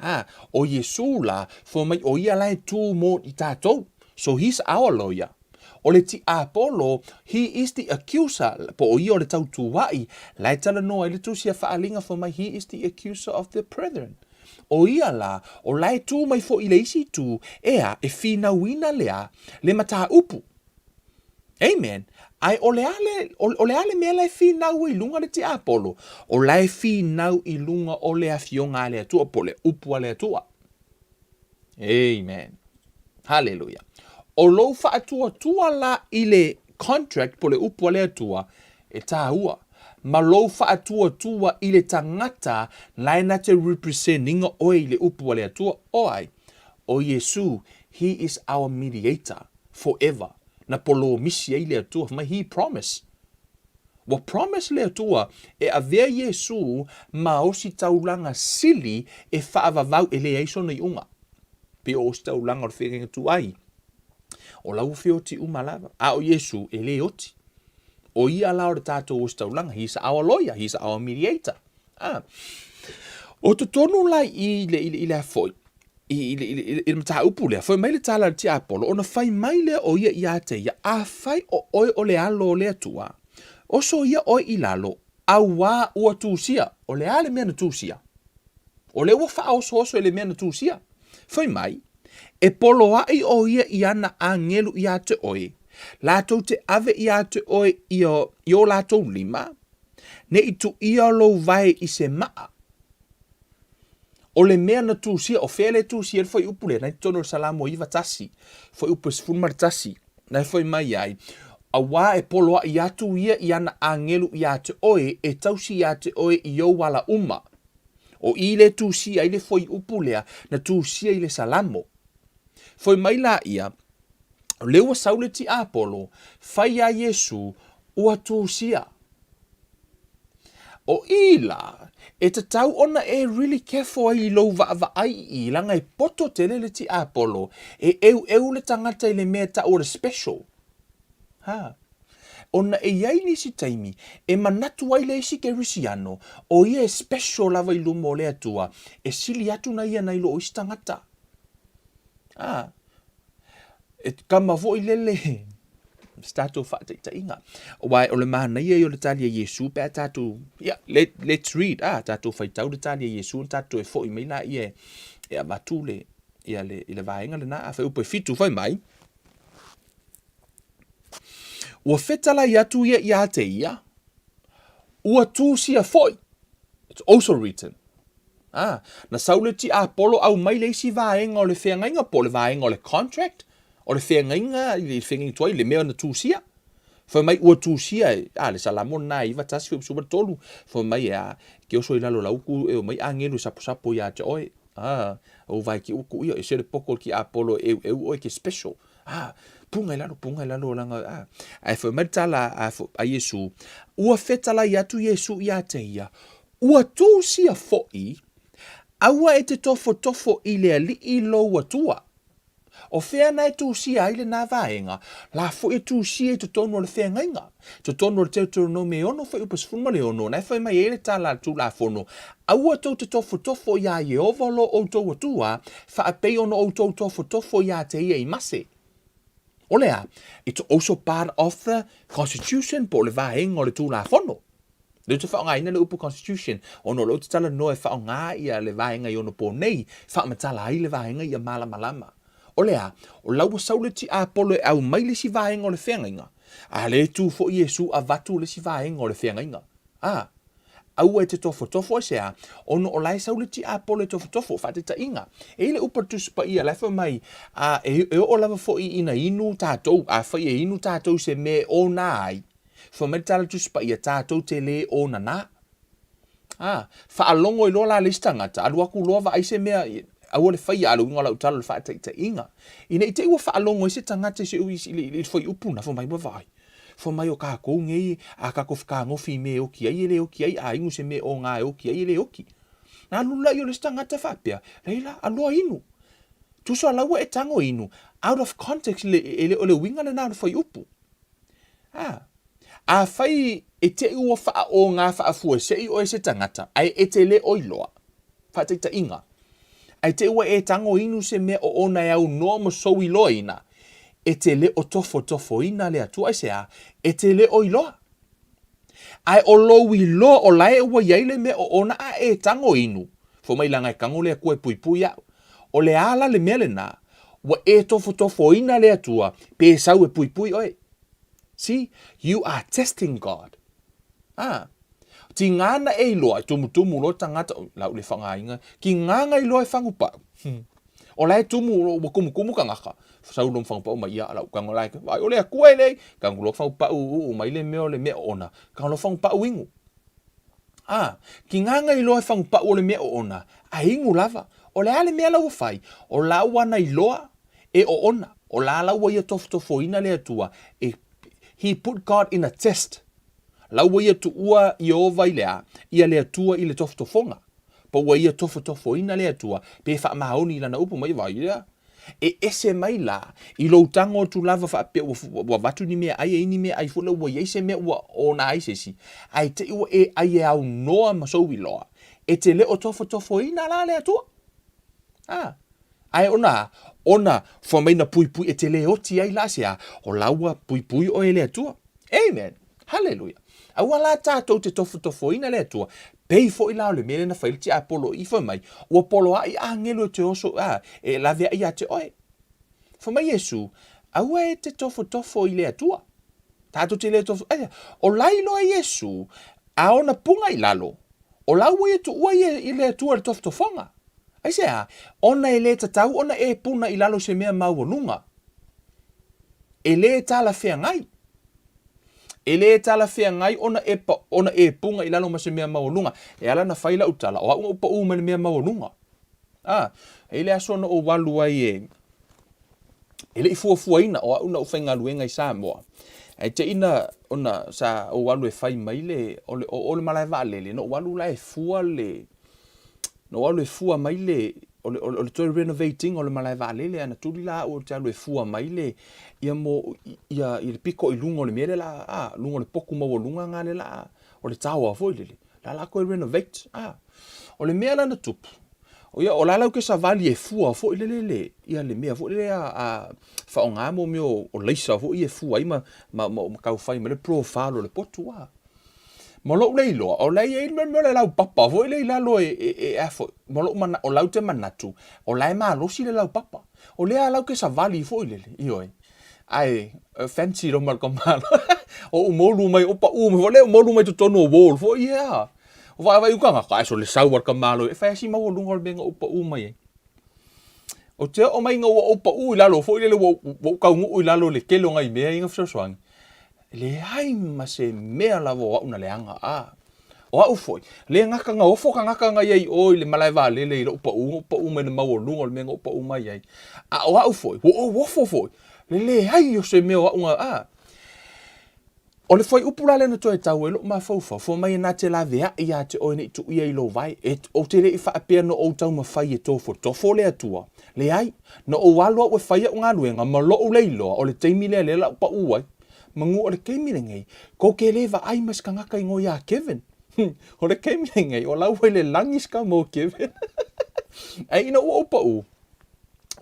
S1: Ah, o Iesu la, fai mai o ia la e tū mō i tātou. So he's our lawyer. O le tiapolo, he is the accuser, po o ia o le tautuaʻi, la e talanoa ai le tusi a Faaaliga fai mai, he is the accuser of the brethren. O ia la, o la e tū mai foi i le isi itu, ea, e finauina le a, le mataupu. Amen. Ae o le a le, o, o le a le mea la e finau ai i luga le tiapolo? O la e finau i luga o le afioga a le Atua, po o le upu a le Atua. Amen. Hallelujah. O lou faatuatua la i le contract po o le upu a le Atua, e tāua. Ma lou faatuatua i le tagata la e na te represent ina oe i le upu a le Atua. O ai? O Iesu, he is our mediator forever. Na polomisi ai le Atua, fai mai, he promise. Ua promise le Atua e avea Iesu ma ositaulaga sili e faavavau e leai sona iuga. Pei o ositaulaga o le feagaiga tuai, o la ua feoti uma lava. A o Iesu e le oti. O ia la o le tatou ositaulaga. He is our lawyer, he is our mediator. Ah. O totonu la i le, i le, i le foi, i, i, i, i, i le mataupu lea, fai mai le tala a le tiapolo, ona fai mai lea o ia ia te ia, afai o oe o le alo o le Atua, Oso ia oe i lalo, auā ua tusia. O le a le mea na tusia? O lea ua faaosooso i le mea na tusia. Fai mai, E poloaʻi ʻo ia i ana āngelu iā te ʻoe, lātou te ʻawe iā te ʻoe i o lātou lima, ne i tuʻia lou wae i se maʻa. O le mea na tusia, o fea le tusia le fuaiupu lea, na i totonu o le Salamo 91, fuaiupu e 11, na e fai mai ai, Auā e poloaʻi atu ia i ana āngelu iā te ʻoe, e tausi iā te ʻoe i ou ala uma. O i le tusia ai le fuaiupu lea na tusia i le Salamo. Foi mai la ia, o lea ua sau le tiapolo, fai iā Iesu, ua tusia. O i la, e tatau ona e really careful ai i lou vaavaai i i, leaga e poto tele le tiapolo, e eueu le tagata i le mea e tau o le special. Ha. Ona e i ai nisi taimi e manatu ai le isi Kerisiano o ia e special lava i luma o le Atua, e sili atu na ia nai lo o isi tagata. Ha. E kama foi lele se tatou faataitaiga. Aua o le manaia ia o le tali a Iesu pe a tatou, yeah, let's read, ah, tatou faitau le tali a Iesu ona tatou e foi mai laia e avatu le, ia le, i le vaega lena. A fuaiupu e fitu fai mai, Ua fetalai atu ia iā te ia, ua tusia foi. It's also written. Ah, na sau le tiapolo au mai le isi vaega o le feagaiga po o le vaega o le contract, o le feagaiga i le feagaiga tuai, le mea na tusia. Fai mai ua tusia e, ah, le Salamo lena e 91 fuaiupu 13, fai mai e a, ke oso i lalo lau uku e omai agelu e saposapo iā te oe. Ah, o vai ki uku ia, e se le poko ki apolo e eu eu oe ke special. Ah, punga i lalo, punga i lalo, langa, ah. Ae fai mai le tala a, a Iesu, ua fetalai atu Iesu iā te ia, ua tusia foʻi, aua e te tofotofo i le Alii lou Atua. O fea na e tusia ai lenā vaega, la foi e tusia i totonu o le feagaiga. Totonu o le Teuteronome e ono fuaiupu 16, na e fai mai ai le tala a le Tulafono, Aua tou te tofotofo iā Ieova lo outou Atua, faapei ona outou tofotofo iā te ia i mase. O le a? It's also part of the Constitution po o le vaega o le Tulafono. Lea ou te faaaogaina le upu Constitution ona o lea ou te talanoa e faaaoga ia le vaega i ona po nei, faamatala ai le vaega ia malamalama. O le a? O la ua sau le tiapolo e aumai le isi vaega o le feagaiga, a lea e tu foi Iesu avatu le isi vaega o le feagaiga. A! Aua e te tofotofo aisea, ona o la e sau le tiapolo e tofotofo, faataitaiga. E i ai le upu a le Tusi Paia, la e fai mai, a, e, e oo lava foi ina inu tatou, afai e inu tatou i se mea e ona ai, Fai mai le tala Tusi Paia, tatou te lē ona nā. A, faalogo ai loa la le isi tagata, alu atu loa vaai se mea, aua le faia, a o le uiga o lau tala o le faataitaiga. Ina i te i ua faalogo ai se tagata i se i, i, i le fuaiupu na, fai mai, ua vaai, fai mai o kākou nei, a kākou fekagofi i mea e oki ai, e le oki ai, a inu se mea e ōgā e oki ai, e le oki. Na alu la ia o le isi tagata faapea, laila, alu loa inu. Tusa la ua e tago inu, out of context, le, e le o le uiga lena o le fuaiupu. A. Afai e te i ua faaōga faafuasei oe se tagata, ae e te le o iloa. Faataitaiga, ae te i ua e tago inu se mea o ona e aunoa ma sou iloaina, e te le o tofotofoina le Atua aisea, e te le o iloa. Ae o lou iloa o lae ua i ai le mea o ona a e tago inu, fai mai leaga e tago le Atua e puipui au. O le a la le mea lena, ua e tofotofoina le Atua pe sau e puipui oe. See, you are testing God. Ah. Ti ngana e iloa, e tumutumu loa tagata, oh, lau le whangainga, ki nganga iloa e whangupau. O la e tumu, ua kumukumu kangaka. Sau lo whangupau mai ia, lau kango lai, vai o le akua e lei, kango lo whangupau u, u mai le mea o le mea ona, kango lo whangupau ingu. Ā, ki ngā ngai loa e whangupau o le mea oona, a ingu lava, o le a le mea la ua fai, o la ua ana iloa e oona, o la la ua ia tofotofoina le Atua, e, he put God in a test. La ua ia tuua Ieova i le a, ia le Atua i le tofotofoga. Po ua ia tofotofoina le Atua, pe faamaoni i lana upu mai, vai lea. E ese mai la i lou tago atu lava faapea ua, ua avatu ni meaai e i ni meaai foi lea ua i ai se mea ua ona ai se isi, ae te i ua e ai e aunoa ma sou iloa, e te le o tofotofoina la le Atua. A, ae ona, ona fai mai na puipui e te le oti ai la se a, o la ua puipui oe e le Atua. Amen. Hallelujah. Aua la tatou te tofotofoina le Atua, pei foi la o le mea lea na fai ai le tiapolo i i fai mai, ua poloai agelu e te oso, a, e laveai ia te oe. Fai mai Iesu, Aua e te tofotofo i le Atua. Tatou te le tofo, aia, o la iloa Iesu, a ona puga i lalo, o la ua ia tuua ia i le Atua i le tofotofoga. Aisea? Ona e le tatau ona e puna i lalo se mea maualuga. E le talafeagai. E le talafeagai ona e, ona e puga i lalo ma se mea maualuga. E ala ona fai lau tala, o au na ou pau mai le mea maualuga. A, e i le aso na ou alu ai e, e le i fuafuaina o au na ou faigaluega i Samoa. Ae te i na, ona sa ou alu e fai mai le, o le, o, o le malae vaalele, na ou alu la e fua le, na ou alu e fua mai le, o le, o le toe renovate ina o le malae vaalele, a na tuli la au ou te alu e fua mai le, ia mo, ia, i le pito i luga o le mea lea la, a, luga o le potu maualuga nga lea la, o le tower foi lele, la la toe renovate, a. O le mea la na tupu, o ia, o la lau ke savali e fua foi lele le, ia le mea foi lele a, a faaaoga mo mea o, o laisa foi e fua ai ma, ma, ma, ma tau fai mai le profile o le potu, a. Ma lou le iloa, o la e i ai le mea o le laupapa foi lea i lalo e, e, e a foi, ma lou mana, o lau te manatu, o la e malosi le laupapa. O lea a lau ke savali foi lele, ioe. Ae, fancy lo ma le kamalo. O u molu mai, o pa u mai, le molu mai totonu o wall foi ia. O vai vai uka ngaka, so le sau al kamalo, e fai asi maualuga o le mea nga upa u mai ai. O te oo mai nga ua upa u i lalo foi lele ua, ua taunuu i lalo le tele o nai mea ia na fesoasoani. Leai ma se mea lava o au na leaga, a. O au foi, le gata na ofo tagata na i ai i o i le malae vaalele i lou pau, na ou pau mai i le maualuga o le mea na ou pau mai ai. A o au foi, ua ou ofo foi, le leai o se mea o au na, a. O le fuaiupu la lea na toe tau ai lou mafaufau, fai mai e na te laveai ia te oe ne i tuuia i lou vae. E, ou te le i faapea na ou taumafai e tofotofo le Atua. Leai, na ou alu au e fai au galuega ma lou le iloa o le taimi lea lea la ou pau ai. Manu o le taimi lenei, kou ke le vaai ma se tagata igoa iā Kevin. O le taimi lenei, o la ua i le lagi se kama o Kevin. Ae ina ua ou pau,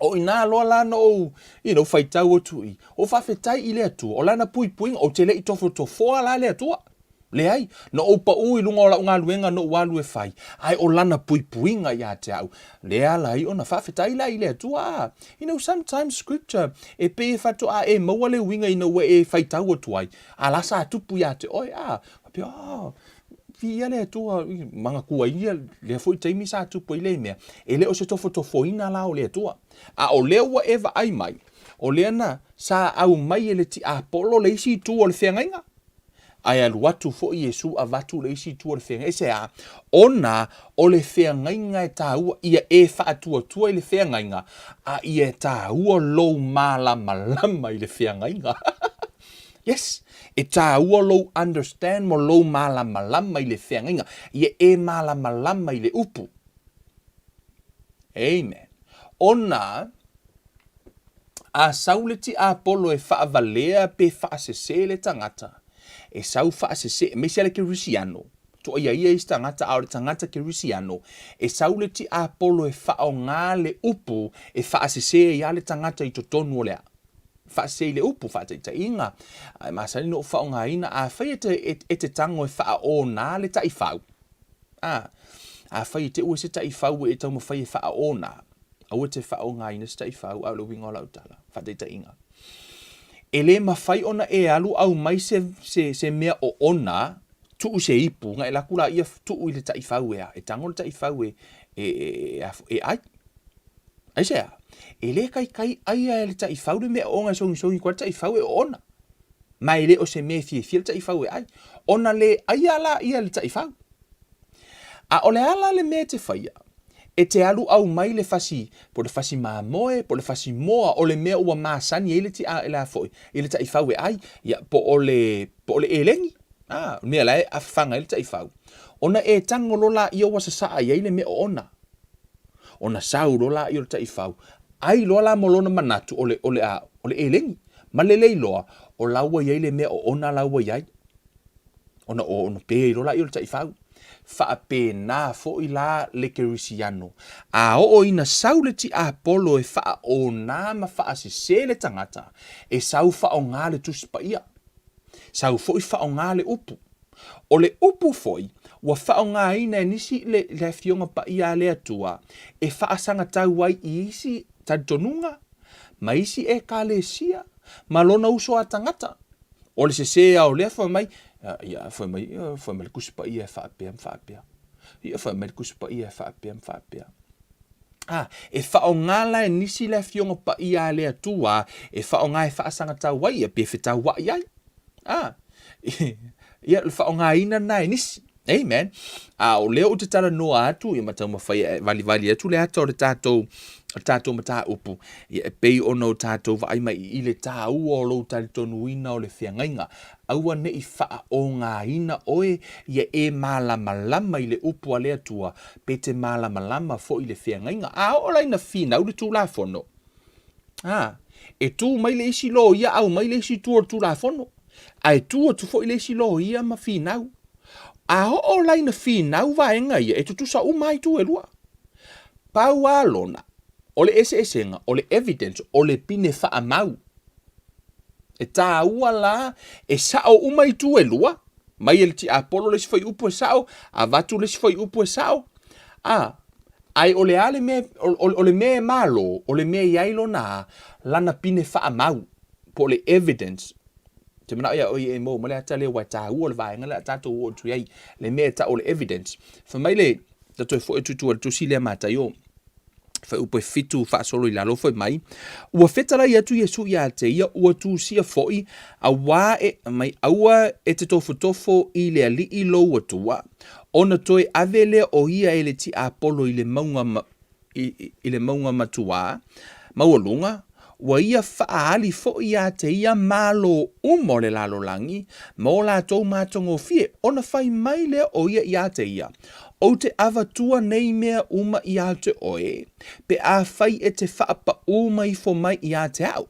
S1: o inā loa la na ou, you know, faitau atu i, ou faafetai i le Atua, o lana puipuiga, ou te le i tofotofoa la le Atua. Leai, na ou pau i luga o lau galuega na ou alu e fai, ae o lana puipuiga ia te au, lea ala ai ona faafetai la i le Atua. A, you know, sometimes scripture, e pei e faatoa e maua le uiga ina ua e faitau atu ai, a la sa tupu ia te oe, a, faapea, oh, viia le Atua, manatua ai ia lea foi taimi sa tupu ai lea mea. E le o se tofotofoina la o le Atua. A o lea ua e vaai mai, o lea na sa aumai e le tiapolo le isi itu o le feagaiga. Ae alu atu foi Iesu avatu le isi itu o le feagaiga. Aisea? Ona o le feagaiga e taua, ia e faatuatua i le feagaiga, a ia e taua lou malamalama i le feagaiga. Yes, e taua lou understand mo lou malamalama i le feagaiga. Ia e malamalama i le upu. Amen. Ona, a sau le tiapolo e faavalea pe faasese le tagata, e sau faasese, aemaise lava le kerisiano, toa ia isi tagata, a o le tagata kerisiano, e sau le tiapolo e faaaoga le upu e faasese ai lava le tagata i totonu o le faasese i le upu, faataitaiga, e masani ona ou faaaogaina, afai e te, e te tago e faaona le taifau, a, afai e te ua se taifau e taumafai e faaona, Aua e te faaaogaina se taifau, a o le uiga o lau tala, faataitaiga. E le mafai ona e alu aumai se, se, se mea oona, tuu se ipu, na e alu atu laia tuu i le taifau e a, e tago le taifau e, e, e, e, e ai. Aisea? E le taitai aia e le taifau le mea oona e sogisogi atu ai le taifau e oona. Ma e le o se mea e fiafia le taifau e ai. Ona le aia laia e le taifau. A o le a la le mea e te faia? E te alu aumai le fasi, po o le fasi mamoe, po o le fasi moa, o le mea ua masani ai le ti'a le a foi, i le taifau e ai, ia, po o le, po o le eleni, a, o le mea la e afafaga ai le taifau. Ona e tago loa laia ua sasaa i ai le mea oona. Ona sau loa laia o le taifau, ai loa la ma lona manatu o le, o le a, o le eleni. Ma le le iloa, o la ua i ai le mea oona la ua i ai. Ona o ona pē ai loa laia o le taifau. Faapena foi la le Kerisiano. A oo ina sau le tiapolo e faaona ma faasese le tagata, e sau faaaoga le Tusi Paia. Sau foi faaaoga le upu. O le upu foi ua faaaogaina e nisi le le Afioga Paia a le Atua e faasagatau ai i isi talitonuga ma isi Ekalesia ma lona uso a tagata. O le sesē a o lea fai mai, ia, fai mai, fai mai le Tusi Paia e faapea ma faapea. Ia, fai mai le Tusi Paia e faapea ma faapea. A, e faaaoga la e nisi le Afioga Paia a le Atua e faaaoga e faasagatau ai ia pe fetauai ai. A, ia, le faaaogaina lena e nisi. Amen. A o lea ou te talanoa atu ia ma taumafai e valivali atu le ata o le tatou o le tatou mataupu ia e pei ona o tatou vaai mai i le taua o lou talitonuina o le feagaiga. Aua ne i faaogaina oe ia e malamalama i le upu a le Atua pe te malamalama foi i le feagaiga. A oo la ina finau le Tulafono, a, e tu mai le isi loia aumai le isi itu o le Tulafono, ae tu atu foi le isi loia ma finau. A oo la ina finau vaega ia, e tutusa uma lava itu e lua. Pau lava lona, o le eseesega, o le evidence, o le pine faamau. E taua la, e sao uma itu e lua, mai e le tiapolo le isi fuaiupu e sao, avatu le isi fuaiupu e sao, a, ae o le a le mea, o, o, o le mea e malo, o le mea e i ai lona a, lana pine faamau, po o le evidence. Ou te manao ia oe e maua mai le ata lea, aua e taua le vaega lea a tatou oo atu i ai, le mea e tau o le evidence. Fai mai le, ta toe foi atu i tua i le tusi lea Mataio, fuaiupu e fitu faasolo i lalo fai mai, Ua fetalai atu Iesu iā te ia, ua tusia foi, auā e, mai, aua e te tofotofo i le Alii lou Atua, ona toe ave lea o ia e le tiapolo i le mauga, i, i le mauga matuā, maualuga, ua ia faaali foi iā te ia malo uma o le lalolagi ma o latou matagofie, ona fai mai lea o ia iā te ia, Ou te avatua nei mea uma iā te oe, pe afai e te faapaū mai ifo mai iā te au.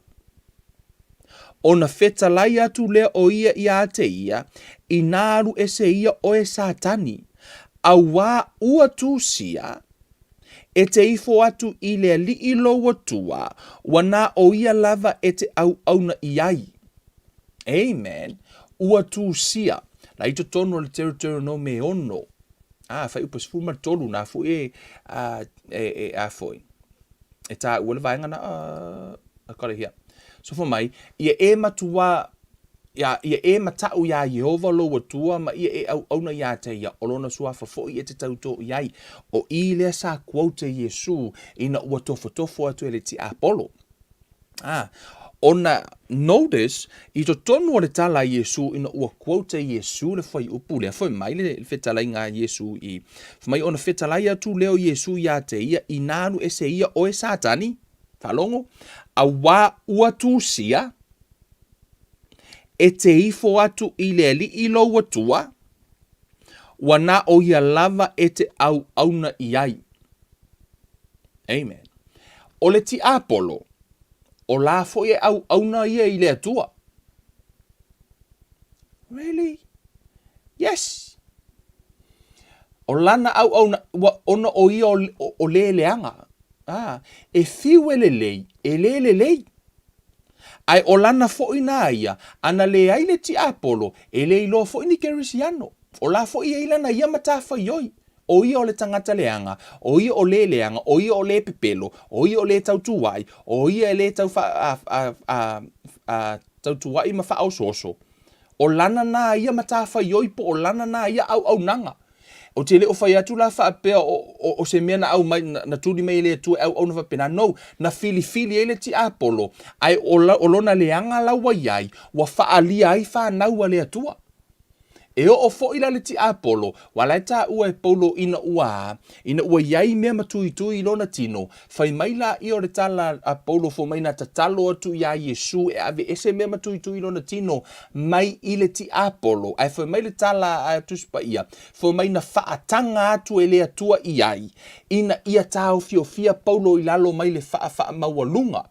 S1: Ona fetalai atu lea o ia iā te ia, Inā alu ese ia oe Satani, auā ua tusia, E te ifo atu i le Alii lou Atua, ua na o ia lava e te auauna i ai. Amen. Ua tusia. La i totonu o le Deuteronome e ono. A, fuaiupu 13 nā foi e, a, e, e, a foi. E tāua le vaega na, uh, I got it here. So fai mai, ia e matua Ia, ia e mataʻu iā Iēhova lou Atua ma ia e auauna iā te ia, o lona suafa foʻi e te tautō i ai. ʻO i lea sa quote e Iesū ina ua tofotofo atu e le tiapolo. A, ona notice, i totonu o le tala a Iesū ina ua quote e Iesū le fuaiupu lea, fai mai le fetalaiga a Iesū i, fai mai ona fetalai atu lea o Iesū iā te ia, inā alu ese ia oe Satani, faalogo, auā ua tusia, E te ifo atu i le Alii lou Atua, ua na o ia lava e te auauna i ai. Amen. O le tiapolo, o la foi e auauna ia i le Atua. Really? Yes. O lana auauna, ua ona o ia o, o, o le leaga. Ah, e fiu e lelei, e le lelei. Ae o lana foi na ia, ana leai le tiapolo, e le iloa foi ni Kerisiano. O la foi e i ai lana ia matafaioi. O ia o le tagata leaga, o ia o le leaga, o ia o le pepelo, o ia o le tautuaʻi, o ia e le tau fa, a, a, a, a, tautuaʻi ma faaosooso. O lana na ia matafaioi po o lana na ia auaunaga. Ou te le o fai atu la faapea o, o, o se mea na aumai, na, na tuli mai e le Atua e auauna faapena. No, na filifili ai le tiapolo, ae o, la, o lona leaga la ua i ai, ua faaalia ai fanau a le Atua. E oo foi la le tiapolo, ua la e taua e Paulo ina ua, ina ua i ai mea matuitui i lona tino, fai mai laia o le tala a Paulo fai mai na tatalo atu iā Iesu e aveese mea matuitui i lona tino mai i le tiapolo, ae fai mai le tala a Tusi Paia, fai mai na faataga atu e le Atua i ai, ina ia taofiofia Paulo i lalo mai le faafaamaualuga.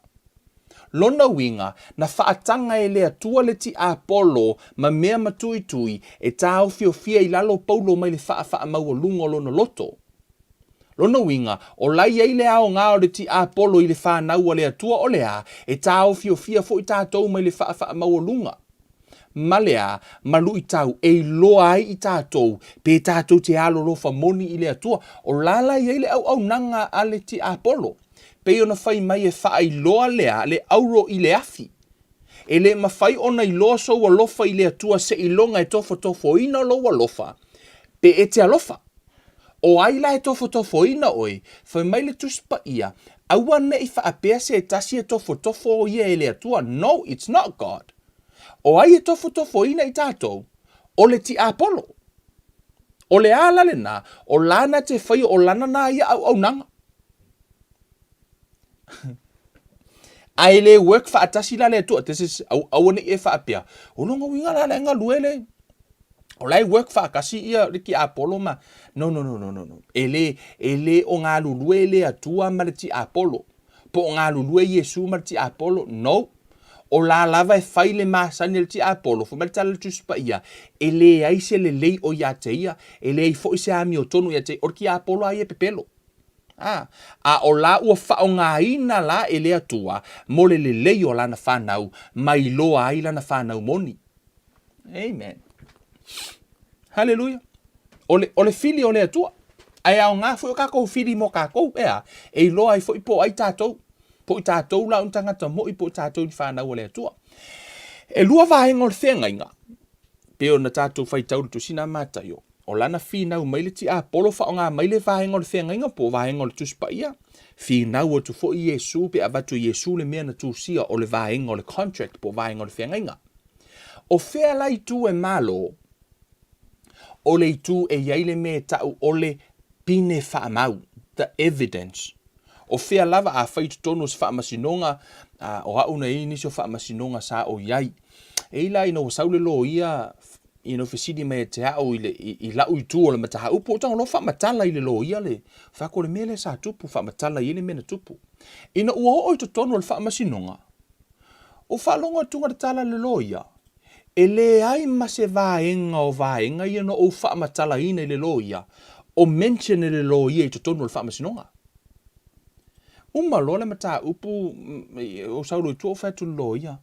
S1: Lona uiga, na faataga e le Atua le tiapolo ma mea matuitui e taofiofia i lalo Paulo mai le faafaamaualuga o lona loto. Lona uiga, o la i ai le aoga o le tiapolo i le fanau a le Atua o le a, e taofiofia foi tatou mai le faafaamaualuga. ma le a, ma luitau e iloa ai i tatou pe tatou te alolofa moni i le Atua. O la la e i ai le auaunaga a le tiapolo, pei ona fai mai e faailoa le a, le auro i le afi. E le mafai ona iloa sou alofa i le Atua seiloga e tofotofoina lou alofa pe e te alofa. O ai la e tofotofoina oe? Fai mai le Tusi Paia, Aua ne i faapea se tasi e tofotofo o ia e le Atua. No, it's not God. O ai e tofotofoina i tatou? O le tiapolo. O le a la lena? O lana te faia o lana na ia auaunaga. Ae le work faatasi la le Atua. This is, aua ne i e faapea, o lona uiga la la e galue le, o la e work faatasi ia le tiapolo ma, no, no, no, no, no, no. E le, e le o galulue le Atua ma le tiapolo. Po o galulue Iesu ma le tiapolo, no. O la lava e fai le masani a le tiapolo, fai mai le tala a le Tusi Paia, e leai se lelei o ia te ia, e leai foi se amiotonu ia te ia, o le tiapolo lava ia e pepelo. A, a o la ua faaaogaina la e le Atua mo le lelei o lana fanau, ma iloa ai lana fanau moni. Amen. Haleluia. O le, o le fili o le Atua. Ae aoga foi o kakou fili mo kakou, ea, e iloa ai foi po o ai tatou. Po o i tatou la o ni tagata moi, po o i tatou ni fanau a le Atua. E lua vaega o le feagaiga, pei ona tatou faitau i le Tusi na Mataio, o lana finau mai le tiapolo faaaoga mai le vaega o le feagaiga po o vaega o le Tusi Paia, finau atu foi Iesu pe avatu e Iesu le mea na tusia o le vaega o le contract po o vaega o le feagaiga. O fea la itu e malo? O le itu e i ai le mea e tau o le pine faamau, the evidence. O fea lava afai i totonu o se faamasinoga, a, o au na i ai nisi o faamasinoga sa ou i ai. E i la ina ua sau le loia, you know, fesili mai ia te au i, le, i, i lau itu o le mataupu, ou tago loa faamatala i le loia le, fai atu o le mea lea sa tupu, faamatala i ai le mea na tupu. Ina ua oo i totonu o le faamasinoga, ua faalogo atu le tala a le loia, e leai ma se vaega o vaega ia na ou faamatalaina i le loia, o mention e le loia i totonu o le faamasinoga. Uma loa le mataupu, ou sau loa i tua ou fai atu i le loia,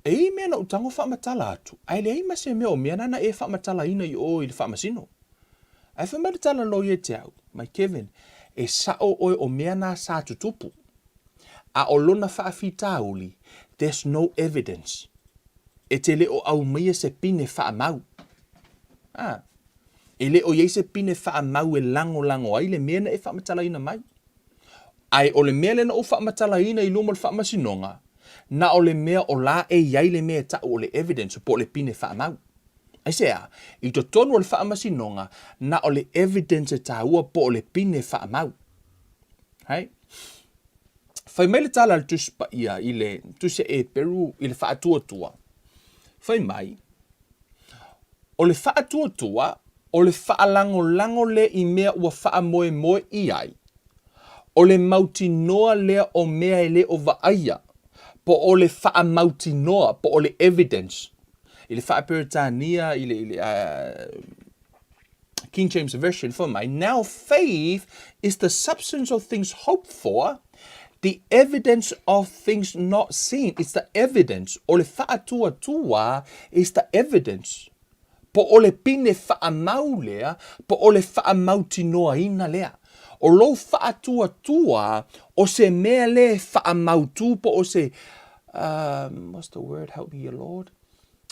S1: e i ai mea na ou tago faamatala atu, ae leai ma se mea o mea na na e faamatalaina i o i le faamasino. Ae fai mai le tala a le loia ia te au, mai Kevin, e sao oe o mea na sa tutupu, a o lona faafitauli, there's no evidence. E te le o aumaia se pine faamau. Ah. E le o i ai se pine faamau e lagolago ai le mea na e faamatalaina mai. Ae o le mea lea na ou faamatalaina i luma o le faamasinoga, na o le mea o la e i ai le mea e tau o le evidence po o le pine faamau. Aisea? I totonu o le faamasinoga, na o le evidence e taua po o le pine faamau. Hai? Fai mai le tala a le Tusi Paia i le Tusi a Eperu i le faatuatua. Fai mai, o le faatuatua, o le faalagolago lea i mea ua faamoemoe i ai, o le mautinoa lea o mea e le o vaaia, po o le faamautinoa, po o le evidence. I le Faa-Peretania, i le, i le uh, King James Version, fai mai, Now faith is the substance of things hoped for, the evidence of things not seen. It's the evidence. O le faatuatua is the evidence. Po o le pine faamau lea, po o le faamautinoaina lea. O lou faatuatua o se mea lea e faamautu po o se, um, what's the word, help me Lord?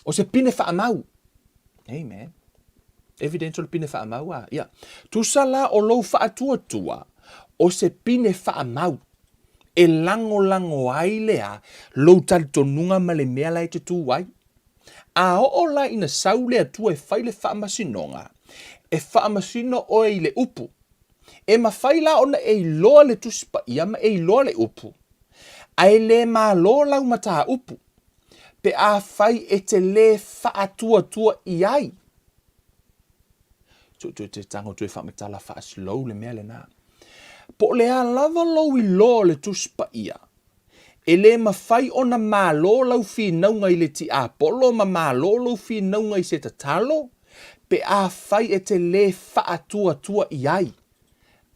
S1: O se pine faamau. Amen. Evidence o le pine faamau a. Ia. Tusa la o lou faatuatua o se pine faamau e lagolago ai lea lou talitonuga ma le mea la e te tu ai. A oo la ina sau le Atua e fai le faamasinoga, e faamasino oe i le upu. E mafai la ona e iloa le Tusi Paia ma e iloa le upu, ae le malo lau mataupu pe afai e te lē faatuatua i ai. Toe toe te tago toe faamatala faa-slow le mea lena. Po o le a lava lou iloa o le Tusi Paia, e le mafai ona malo lau finauga i le tiapolo ma malo lou finauga i se tatalo pe afai e te lē faatuatua i ai.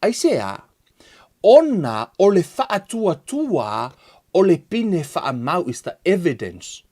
S1: Aisea? Ona o le faatuatua o le pine faamau is the evidence.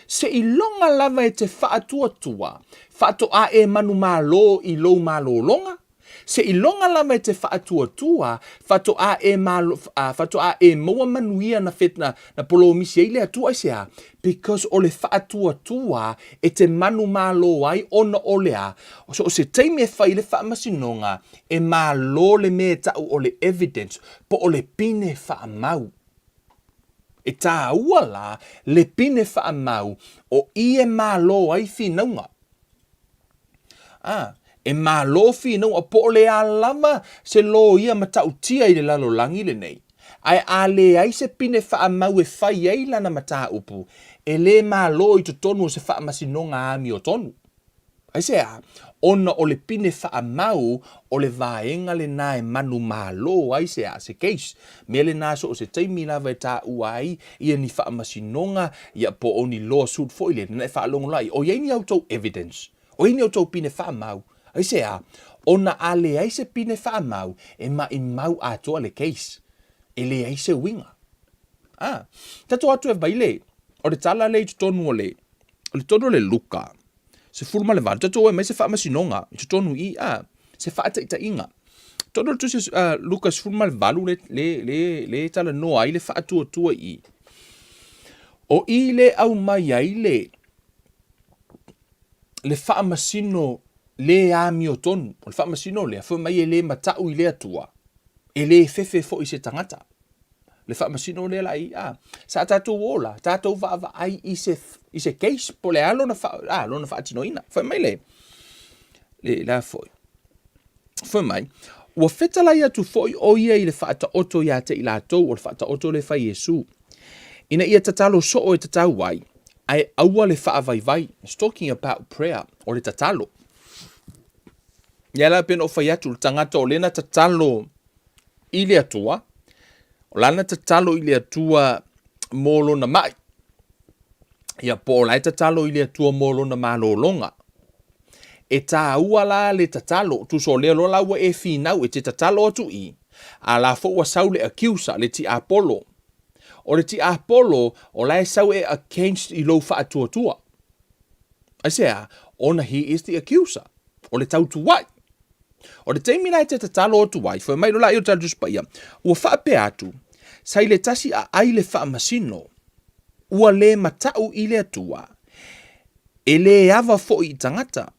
S1: Seiloga lava e te faatuatua, faatoa e manumalo i lou malologa. Seiloga lava e te faatuatua, faatoa e malo, faatoa e maua manuia na, fet, na, na polomisi ai le Atua. Aisea? Because o le faatuatua e te manumalo ai ona o le a? So o se taimi e fai le faamasinoga, e malo le mea e tau o le evidence, po o le pine faamau. E tāua la le pine faamau o i e malo ai finauga. A, e malo finauga po o le a lava se loia matautia i le lalolagi lenei. Ae a leai se pine faamau e fai ai lana mataupu, e lē malo i totonu o se faamasinoga amiotonu. Aisea? Ona o le pine faamau o le vaega lena e manumalo ai se a, se case. Mea lena so o se taimi lava e taua ai ia ni faamasinoga ia po o ni law suit foi lele, na e faalogo la ia, o i ai ni a outou evidence? O i ai ni a outou pine faamau? Aisea? Ona a leai se pine faamau, e maimau atoa le case. E leai se uiga. A, tatou atu e vai le, o le tala lea i totonu o le, o le totonu o le Luka, 18, tatou e mai se faamasinoga i totonu i a, se faataitaiga. Totonu o le tusi uh, Luka 18 le, le, le, le talanoa ai le faatuatua i. O i le au mai ai le, le faamasino le amiotonu. O le faamasino lea, fai mai e le matau i le Atua, e le fefe foi i se tagata. Le faamasino lea la i, a, sa tatou o la, tatou vaavaai i se, i se case, po le a lona, fa, a, lona faatinoina. Fai mai le, le la foi. Fai mai, ua fetalai atu foi o ia i le faataoto ia te i latou, o le faataoto le fai Iesu, ina ia tatalo soo e tatau ai, ae aua le faavaivai. It's talking about prayer, o le tatalo. Ia la pei ona ou fai atu, le tagata o lena tatalo i le Atua, o lana tatalo i le Atua mo lona mai. Ia po o la e tatalo i le Atua mo lona malologa. E tāua la le tatalo, tusa o lea loa la ua e finau e te tatalo atu i, a la foi ua sau le accuser, le tiapolo. O le tiapolo, o la e sau e against i lou faatuatua. Aisea? Ona he is the accuser. O le tautuai. O le taimi la e te tatalo atu ai, fai mai loa la i o le Tusi Paia, ua faapea atu, Sa i le tasi aai le faamasino, ua le matau i le Atua, e le ava foi i tagata.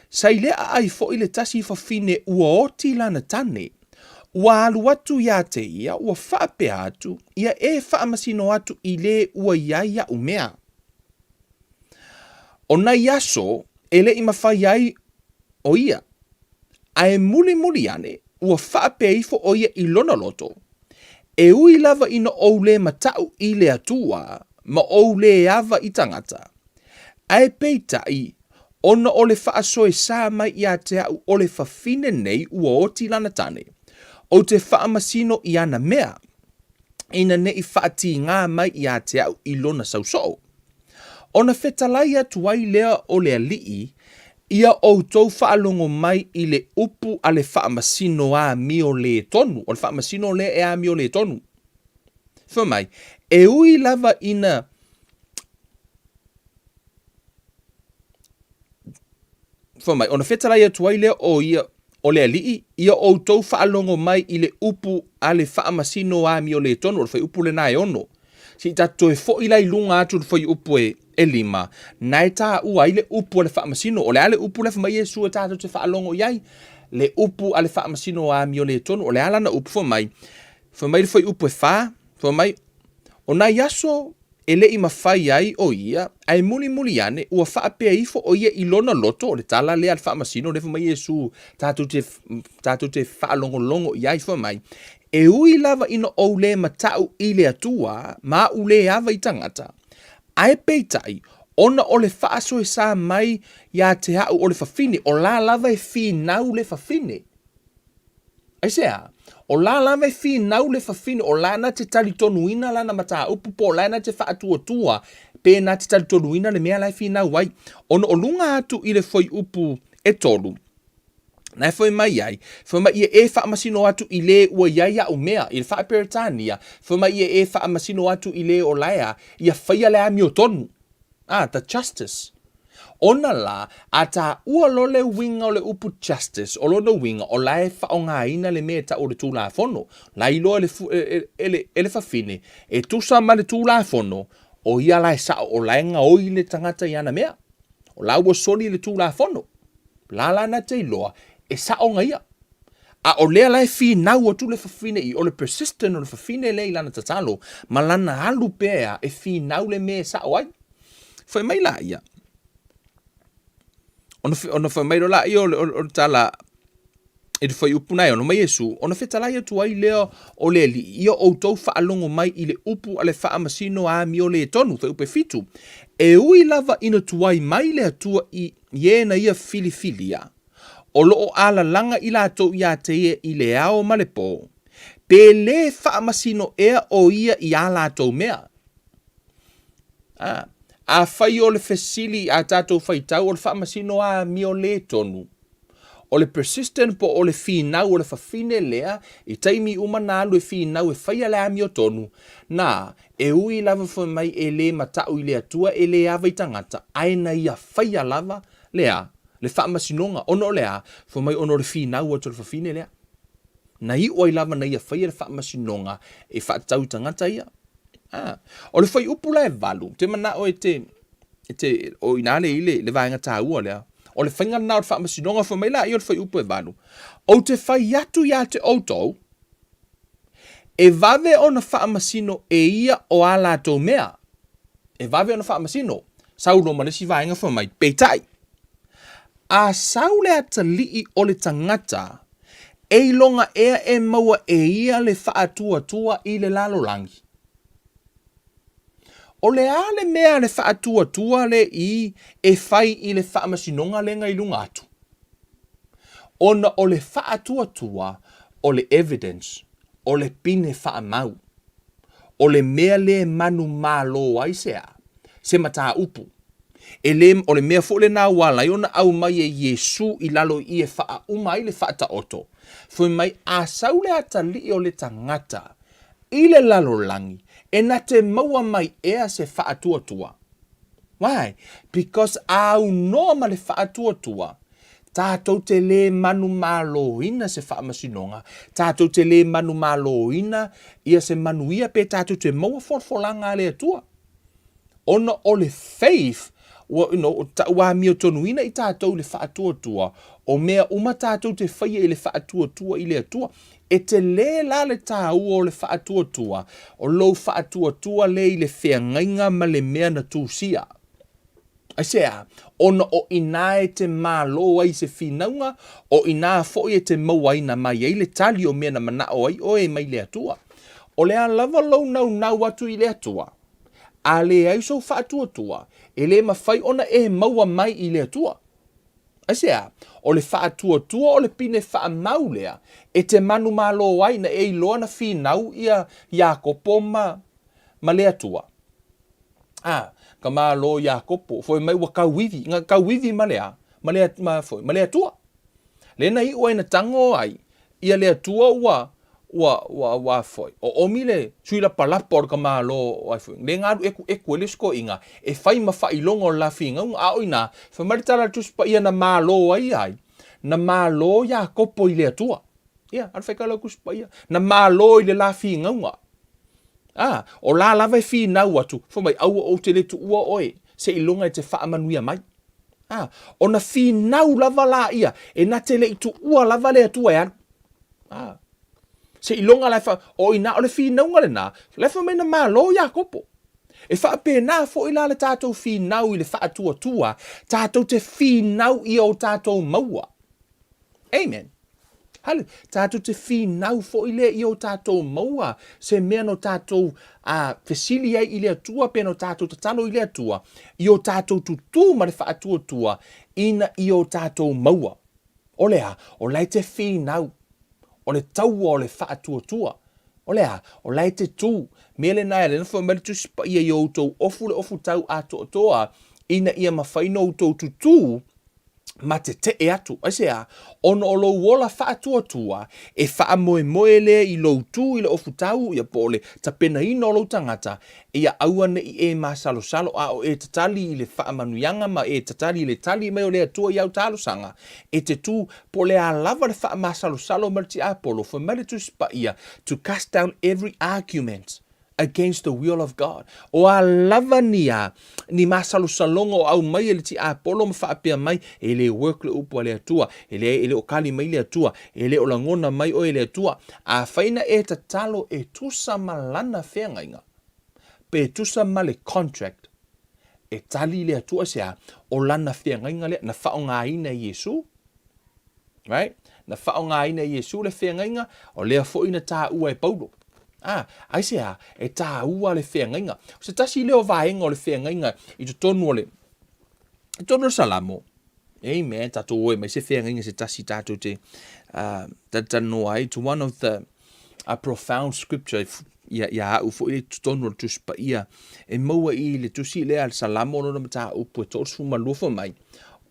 S1: Sa i le aai foi le tasi fafine ua oti lana tane, ua alu atu ia te ia, ua faapea atu, Ia e faamasino atu i le ua i ai aʻu mea. O nai aso e le i mafai ai o ia. Ae mulimuli ane, ua faapea ifo ʻo ia i lona loto, E ui lava ina ou lē mataʻu i le Atua ma ou lē ava i tagata, ae peitai, ona o le faasoesa mai ia te aʻu o le fafine nei ua oti lana tane, ou te faamasino i ana mea, ina ne i faatīgā mai ia te aʻu i lona sausoo. Ona fetalai atu ai lea o le Alii, Ia outou faalogo mai i le upu a le faamasino amio lē tonu, o le faamasino lea e amio lē tonu. Fai mai, e ui lava ina Fai mai, ona fetalai atu ai lea o ia, o le Alii, ia outou faalogo mai i le upu a le faamasino amio lē tonu, o le fuaiupu lena e ono. Se i tatou toe foi la i luga atu i le fuaiupu e, e lima, na e taua ai le upu a le faamasino. O le a le upu lea fai mai Iesu e tatou te faalogo i ai? Le upu a le faamasino amio lē tonu. O le a lana upu? Fai mai, fai mai le fuaiupu e fa, fai mai, o nai aso e le i mafai ai o ia, ae mulimuli ane, ua faapea ifo o ia i lona loto, o le tala lea a le faamasino, lea fai mai Iesu tatou te, tatou te faalogologo i ai, fai mai, E ui lava ina ou lē mataʻu i le Atua ma aʻu lē ava i tagata, ae peitai, ona o le faasoesa mai ia te aʻu o le fafine, o la lava e finau le fafine. Aisea? O la lava e finau le fafine, o la na te talitonuina lana mataupu, po o la na te faatuatua pe na te talitonuina le mea la e finau ai. Ona o luga atu i le fuaiupu e tolu, na e fai mai ai, fai mai ia e faamasino atu i le ua i ai aʻu mea, i le Faa-Peretania, fai mai ia e faamasino atu i le o la e a, ia faia le amiotonu. Ah, the justice. Ona la, a taua loa le uiga o le upu justice, o lona uiga, o la e faaaogaina le mea e tau o le Tulafono. La e iloa e le, e, e, le, e le fafine, e tusa ma le Tulafono, o ia la e sao, o la e gaoi le tagata i ana mea. O la ua soli le Tulafono. La la na te iloa, e sao ga ia. A o lea la e finau atu le fafine i, o le persistent o le fafine lea i lana tatalo, ma lana alu pea e finau le mea e sao ai. Fai mai la ia, ona, ona fai mai loa ia o le, o le tala i le fuaiupu na e ono mai Iesu, ona fetalai atu ai lea o le Alii, ia outou faalogo mai i le upu a le faamasino amio le tonu, fuaiupu e fitu, e ui lava ina tuai mai le Atua i e na ia filifilia, o lo o alalaga i latou ia te ia i le ao ma le po, pe lē faamasino ea o ia i a latou mea. A, afai o le fesili a tatou faitau o le faamasino amio lē tonu, o le persistent po o le finau o le fafine lea i taimi uma na alu e finau e faia le amio tonu, na, e ui lava fai mai e lē mata'u i le Atua e lē ava i tagata, ae na ia faia lava le a? Le faamasinoga, ona o le a? Fai mai ona o le finau atu a le fafine lea. Na iu ai lava na ia faia le faamasinoga e faatatau i tagata ia. A. O le fuaiupu la e valu, ou te manao e te, e te, o i ina le i le, le vaega taua lea. O le faiga lena o le faamasinoga, fai mai laia o le fuaiupu e valu. Ou te fai atu ia te outou, e vave ona faamasino e ia o a latou mea. E vave ona faamasino. Sau loa ma le isi vaega fai mai, peitai, a sau le atalii o le tagata, e iloga ea e maua e ia le faatuatua i le lalolagi? O le a le mea a le faatuatua le i e fai i le faamasinoga lega i luga atu? Ona o le faatuatua o le evidence, o le pine faamau. O le mea lea e manumalo ai se a? Se mataupu. E lē, o le mea foi lena ua ala ai ona aumai e Iesu i lalo i i e faauma ai le faataoto, fai mai, A sau le atalii o le tagata i le lalolagi, e na te maua mai ea se faatuatua? Why? Because a aunoa ma le faatuatua, tatou te lē manumaloina se faamasinoga, tatou te lē manumaloina ia se manuia pe tatou te maua folafolaga a le Atua. Ona o le faith, ua, you know, tauamiotonuina i tatou i le faatuatua, o mea uma tatou te faia i le faatuatua i le Atua. E telē la le tāua o le faatuatua, o lou faatuatua lea i le feagaiga ma le mea na tusia. Aisea? Ona o inā e te malo ai se finauga, o inā foi e te mauaina mai ai le tali o mea na manao ai oe mai le Atua. O le a lava lou naunau atu i le Atua, a leai sou faatuatua, e le mafai ona e maua mai i le Atua. Aisea? O le faatuatua o le pine faamau lea e te manumalo ai na e iloa na finau ia Iakopo ma, ma le Atua. A, ka malo Iakopo, foi mai ua kauivi, nga kauivi ma le a, ma le, ma, foi, ma le Atua. Lea na iu ai na tango ai, ia le Atua ua, ua, ua, ua foi, o omi le sui lapalapa o le ka malo ai foi. Le nga alu eku eku e le sikoiga, e fai ma faailoga o le la figauga, a o ina, fai mai le tala a le Tusi Paia na malo ai ai, na malo Iakopo i le Atua. Ia, a le fai ka lau Tusi Paia, na malo i le la figauga. A, o la lava e finau atu, fai mai, aua ou te le tuua oe, seiloga e te faamanuia mai. A, ona finau lava la ia, e na te le i tuua lava le Atua e alu. A, seiloga la e fa, o ina o le finauga lena, la e fai mai na malo Iakopo. E faapena foi la le tatou finau i le faatuatua, tatou te finau ia o tatou maua. Amen. Hale, tatou te finau foi lea ia o tatou maua se mea no tatou a, fesili ai i le Atua pe no tatou tatalo i le Atua, i o tatou tutū ma le faatuatua ina ia o tatou maua. O le a? O la e te finau. O le taua o le faatuatua. O le a? O la e te tū. Mea lena e ala ai ona fai mai le Tusi Paia i o outou ofu le ofu tau atoatoa ina ia mafai ona outou tutū. Ma te teʻe atu. Aisea? Ona o lou ola faatuatua, e faamoemoe lea i lou tū i le ofutau, ia po o le tapenaina o lou tagata, ia aua ne i e masalosalo a o e tatali i le faamanuiaga ma e tatali i le tali mai o le Atua i au talosaga, e te tū, po o le a lava le faamasalosalo ma le tiapolo, fai mai le Tusi Paia, to cast down every argument against the will of God. O a lava ni a, ni masalosaloga o aumai e le tiapolo ma faapea mai, e le work le upu a le Atua, e le, e le o kali mai le Atua, e le o lagona mai oe e le Atua. Afai na e tatalo e tusa ma lana feagaiga, pe tusa ma le contract, e tali le Atua se a, o lana feagaiga lea, na faaaogaina e Iesu, Right? Na faaaogaina e Iesu le feagaiga, o lea foi na tāua e Paulo. Ah, aisea, e tāua le feagaiga. O se tasi lea o vaega o le feagaiga i totonu o le, i totonu o le Salamo. Amen. Tātou oe mai se feagaiga se tasi tātou te uh, talanoa ai. It's one of the a profound scripture ia, ia au foi le totonu o le Tusi Paia e maua i le tusi lea a le Salamo lona mataupu e 32 fai mai,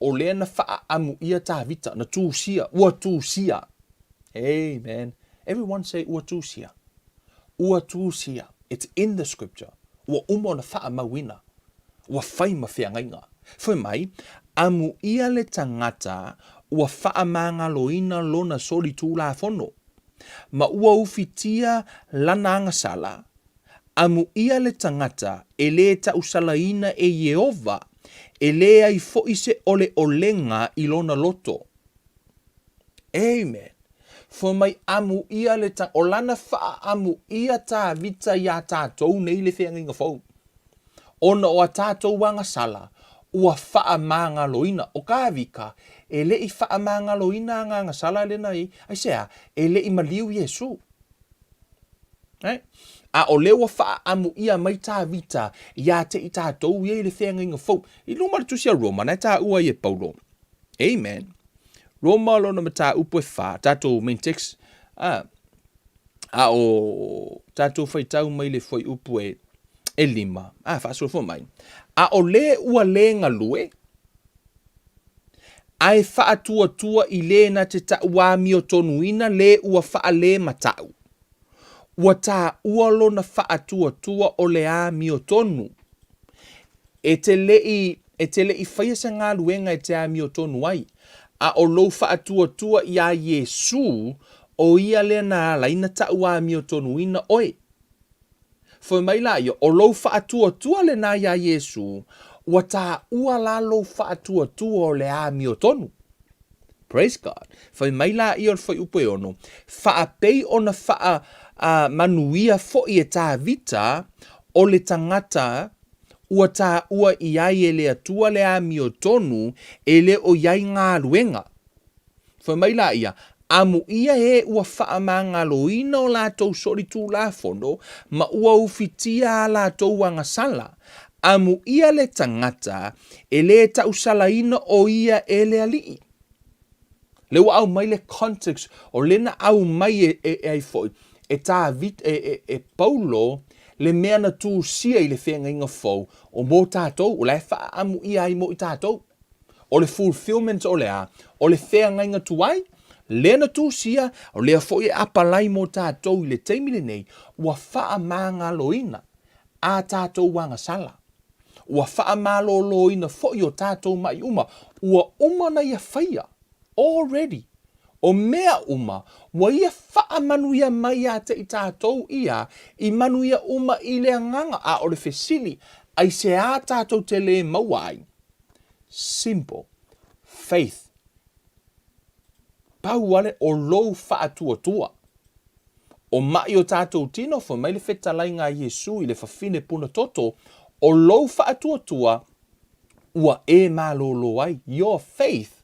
S1: o lea na faaamu ia Tavita, na tusia, ua tusia. Amen. Everyone say ua tusia. Ua tusia. It's in the scripture. Ua uma ona faamauina. Ua fai ma feagaiga. Fai mai, amu ia le tagata ua faamagaloina lona solitulafono, ma ua ufitia lana agasala, amuia le tagata e lē tausalaina e Ieova, e leai foi se oleolega i lona loto. Amen. Fai mai amuia le ta, o lana faaamuia Tavita iā tātou nei le feagaiga fou. Ona o a tātou agasala, ua faamagaloina. O Kāvika, e le i faamagaloina ana agasala lena i, aisea, e le i maliu Iesū. Right? A o lea ua faaamuia mai Tāvita iā te i tātou ia i le feagaiga fou. I luma le tusi a Roma, na e tāua ai e Paulo. Amen. Roma lona mataupu e whā, tātou main text, a, a o tātou whaitau mai le fuaiupu e, e lima, a, whaasolo mai. A o le ua le ngalue, a e whaatuatua i le na te tauāmio tonuina le ua whaale matau. Ua tāua lona whaatuatua o le āmio tonu. E te le i, e te le i whaia se galuega e te āmio tonu ai, a o lou whaatuatua iā Iesū, o ia lea na ala ai na taʻu āmio tonuina oe. Fai mai la ia, o lou whaatuatua lenā iā Iesū, ua tāua la lou whaatuatua o le āmio tonu. Praise God. Fai mai la ia o le fuaiupu e ono, Faapei ona whaa uh, manuia foʻi e Tāvita o le tagata ua tāua i ai e le Atua le amiotonu e le o i ai galuega. Fai mai la ia, Amuia e ua faamagaloina o latou solitulafono ma ua ufitia a latou agasala. Amuia le tagata e le tausalaina o ia e le Alii. Lea ua aumai le context o lea na aumai e, e, e ai foi e Tāvita, e, e, e Paulo le mea na tusia i le feagaiga fou o mō tātou, o la e faaamuia ai mō i tātou. O le fulfillment o le a? O le feagaiga tuai, lea na tusia, o lea foi e apalai mō tātou i le taimi lenei, ua faamagaloina ā tātou agasala. Ua faamalōlōina foi o tātou maʻi uma, ua uma ona ia faia, already. O mea uma, ua ia faamanuia mai iā te i tātou ia i manuia uma i le agaga, a o le fesili, aisea tātou te lē maua ai? Simple. Faith. Pau wale o lou faatuatua. O maʻi o tātou tino, fai mai le fetalaiga a Iesū i le fafine puna toto, o lou faatuatua ua e malōlō ai. Your faith,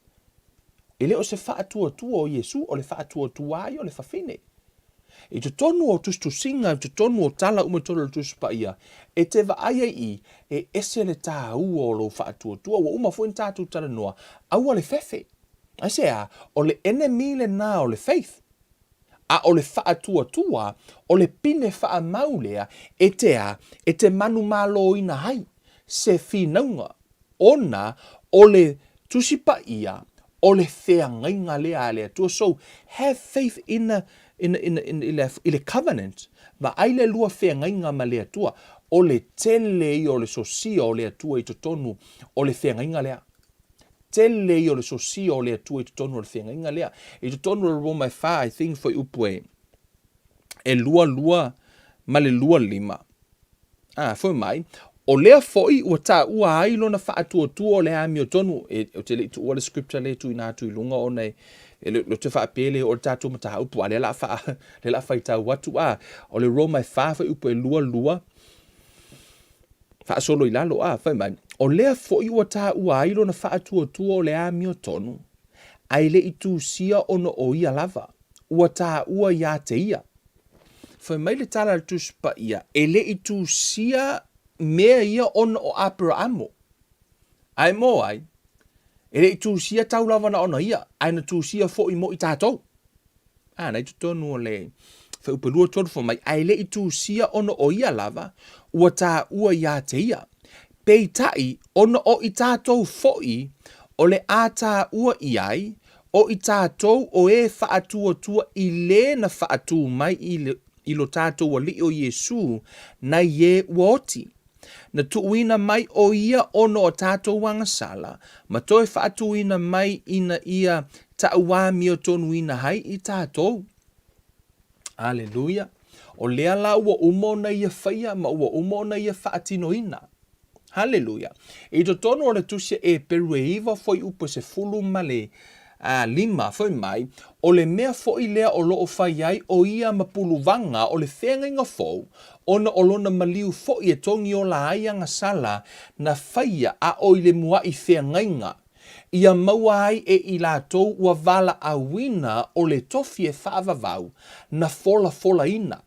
S1: e le o se faatuatua o Iesū, o le faatuatua ai o le fafine. I totonu o tusitusiga, i totonu o tala uma i totonu o le Tusi Paia, e te vaai ai i, e ese le tāua o lou faatuatua. Ua uma foi ona tātou talanoa, aua le fefe. Aisea? O le enemy lenā o le faith. A o le faatuatua, o le pine faamau lea e te a, e te manumaloina ai se finauga, ona o le Tusi Paia. O le feagaiga lea a le Atua. So, have faith in a, in, in, in, i, le, i le covenant. Vaai le lua feagaiga ma le Atua. O le tele ia o le sosia o le Atua i totonu o le feagaiga lea. Tele ia o le sosia o le Atua i totonu o le feagaiga lea. I totonu o le Roma e 4, I think fuaiupu e, e 22 ma le 25. Ā, foi mai, o lea foi ua taua ai lona faatuatua o le amiotonu, e, ou te le i tuua le scripture lea e tuuina atu i luga ona e, e le, te faapea le o le tatou mataupu, a lea la fa, lea la faitau atu, a, o le Roma e 4 fuaiupu e 22, faasolo i lalo, a, fai mai, o lea foi ua taua ai lona faatuatua o le amiotonu, ae le i tusia ona o ia lava, ua taua ia te ia. Fai mai le tala a le Tusi Paia, e le i tusia mea ia ona o Aperaamo. Ae mo ai? E le i tusia tau lava na ona ia, ae na tusia foi mo i tatou. A, na i totonu o le fuaiupu 23 fai mai, ae le i tusia ona o ia lava, ua taua ia te ia. Peitai, ona o i tatou foi, o le a taua i ai, o i tatou o e faatuatua i lē na faatū mai i, i lo tatou Alii o Iesū, nai e ua oti. Na tuuina mai o ia ona o tatou agasala, ma toe faatūina mai ina ia taʻuāmiotonuina ai i tatou. Aleluia! O lea la ua uma ona ia faia ma ua uma ona ia faatinoina. Haleluia! I totonu o le tusi a Eperu e 9 fuaiupu e 15, fai mai, O le mea foi lea o lo o fai ai o ia ma puluvaga o le feagaiga fou, ona o lona maliu foi e togi ola ai agasala na faia a o i le muaʻi feagaiga, ia maua ai e i latou ua valaauina o le tofi e faavavau na folafolaina.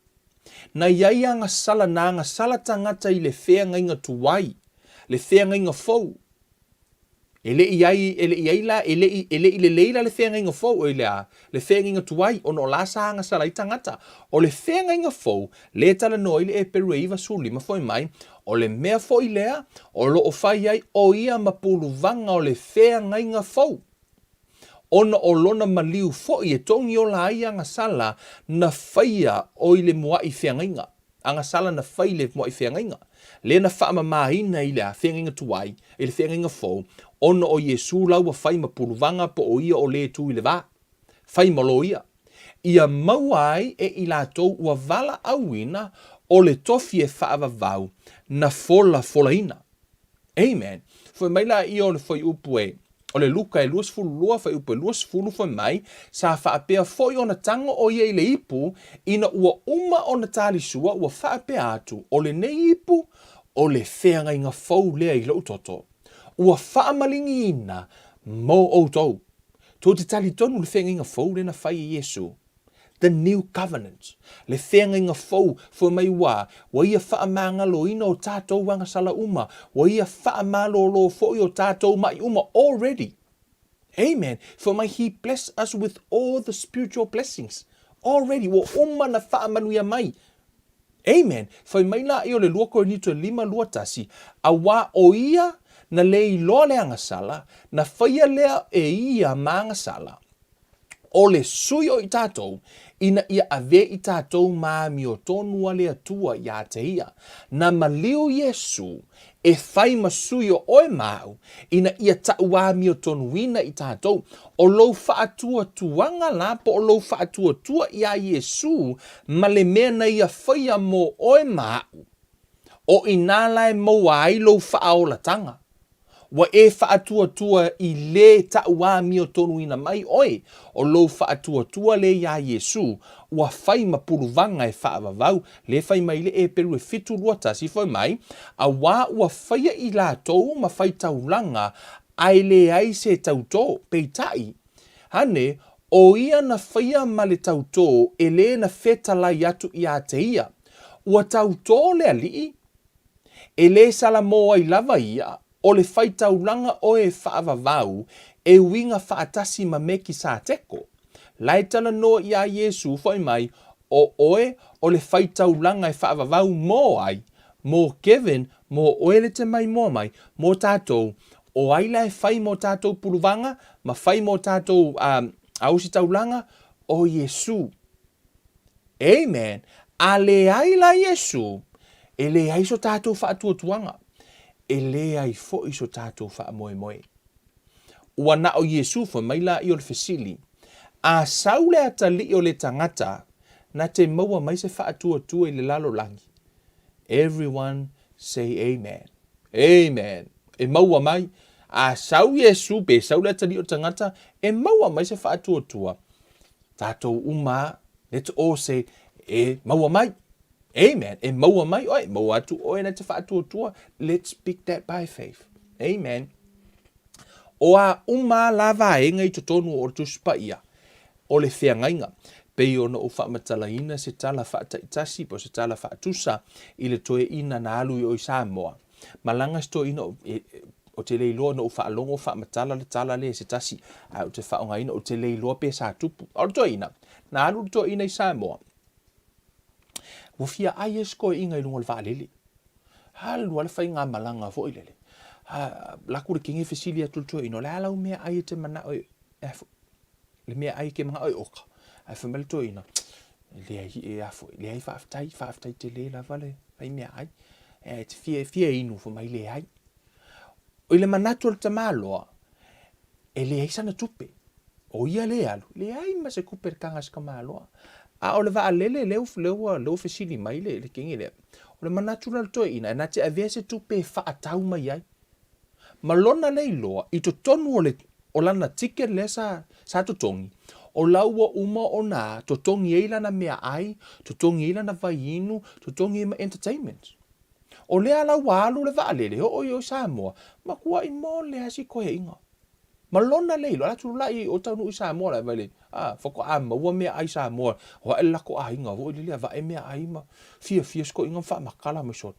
S1: Na i ai agasala na agasala tagata i le feagaiga tuai, le feagaiga fou. E le i ai, e le i ai la, e le i, e le i lelei la le feagaiga fou, oi le a, le feagaiga tuai, ona o la sa agasala ai tagata. O le feagaiga fou, lea e talanoa ai le Eperu e 95 foi mai, o le mea foi lea o lo o fai ai o ia ma puluvaga o le feagaiga fou. Ona o lona maliu foi e togi ola ai agasala na faia o i le muaʻi feagaiga, agasala na fai i le muaʻi feagaiga, lea na faamamaina i le a feagaiga tuai, i le feagaiga fou, ona o Iesū la ua fai ma puluvaga po o ia o le tu i le va, fai ma loia, ia maua ai e i latou ua valaauina o le tofi e faavavau na folafolaina. Amen. Fai mai la ia o le fuaiupu e, o le Luka e 22, fuaiupu e 20, fai mai, sa faapea foi ona tago o ia i le ipu, ina ua uma ona talisua, ua faapea atu, o lenei ipu, o le feagaiga fou lea i lou toto, ua faamaligiina mo outou. Tou te talitonu i le feagaiga fou lea na fai e Iesu. The New Covenant, le feagaiga fou, fai mai ua, ua ia faamagaloina o tatou agasala uma, ua ia faamalolo foi o tatou maʻi uma, already. Amen. Fai mai, He blessed us with all the spiritual blessings. Already, ua uma na faamanuia mai. Amen. Fai mai la ia o le 2 Korinito e 5, 21, Auā o ia na le iloa le agasala, na faia lea e ia ma agasala, o le sui o i tatou, ina ia ave i tatou ma amiotonu a le Atua iā te ia. Na maliu Iesu e fai ma sui o oe ma au, ina ia taʻuamiotonuina i tatou. O lou faatuatuaga la po o lou faatuatua iā Iesu ma le mea na ia faia mo oe ma aʻu, O i nā la e maua ai lou faaolatanga. Ua e faatuatua i lē taʻuamiotonuina mai oe, o lou faatuatua lē iā Iesū, ua fai ma puluvaga e faavavau, lē fai mai le Eperu e 7:21 fai mai, Auā ua faia i latou ma fai taulaga ae leai se tautō, peitai, ane, o ia na faia ma le tautō e lē na fetalai atu iā te ia. Ua tautō le alii, E lē salamō ai lava ia, o le faitaulaga oe e faavavau e uiga faatasi ma Mekisateko. La e talanoa iā Iesū fai mai, O oe o le faitaulaga e faavavau mō ai, mō Kevin, mō oe le te maimoa mai, mō tātou, O ai la e fai mo tatou puluvaga ma fai mo tatou ositaulaga? O Iesu. Amen. A leai la Iesu, e leai so tatou faatuatuaga, e leai foi so tatou faamoemoe. Ua na o Iesu fai mai laia o le fesili, A sau le atalii o le tagata, na te maua mai se faatuatua i le lalolagi? Everyone say amen. Amen. E maua mai. A sau Iesu pe sau le atalii o le tagata, e maua mai se faatuatua. Tatou uma, let's all say, e maua mai. Amen. E maua mai oe, maua atu oe na te faatuatua. Let's speak that by faith. Amen. O a uma la vaega i totonu o le Tusi Paia, o le feagaiga, pei ona ou faamatalaina se tala faataitasi po o se tala faatusa i le toeaina na alu i o i Samoa. Malaga se toeaina ou te le iloa na ou faalogo faamatala le tala lea e se tasi, ae ou te faaaogaina, ou te le iloa pe sa tupu. O le toeaina, na alu le toeaina i Samoa, ua fia ai ai se toeaina i luga o le vaalele. Alu lava le faigamalaga foi lele. Alu atu le kenge fesili atu i le toeaina, o le a lau meaai e te manao e, le meaai e te manao e oka. Ae fai mai le toeaina, leai e a foi, leai faafetai, faafetai tele lava le fai meaai. E te fia, fia inu, fai mai leai. I le manatu o le tamaloa, e leai sana tupe. O ia lea e alu, leai ma se tupe i le taga a si tamaloa. A o le vaalele lea ua, lea ua fesili mai le, le kenge lea, o le manatu la o le toeaina, e na te avea se tupe e faatau mai ai. Ma lona le iloa, i totonu o le, o lana ticket lea sa, sa totogi, o la ua uma ona totogi ai lana meaai, totogi ai lana vaiinu, totogi ai ma entertainment. O lea la ua alu le vaalele, oo i o i Samoa, matuai mole lava si toeaiga. Ma lona le iloa, alu atu la i o taunuu i Samoa la, vai le, a, faatoa maua meaai Samoa, o ae le latou aiga foi lele, vae meaai ma fiafia si toeaiga ma faamatala mai sole.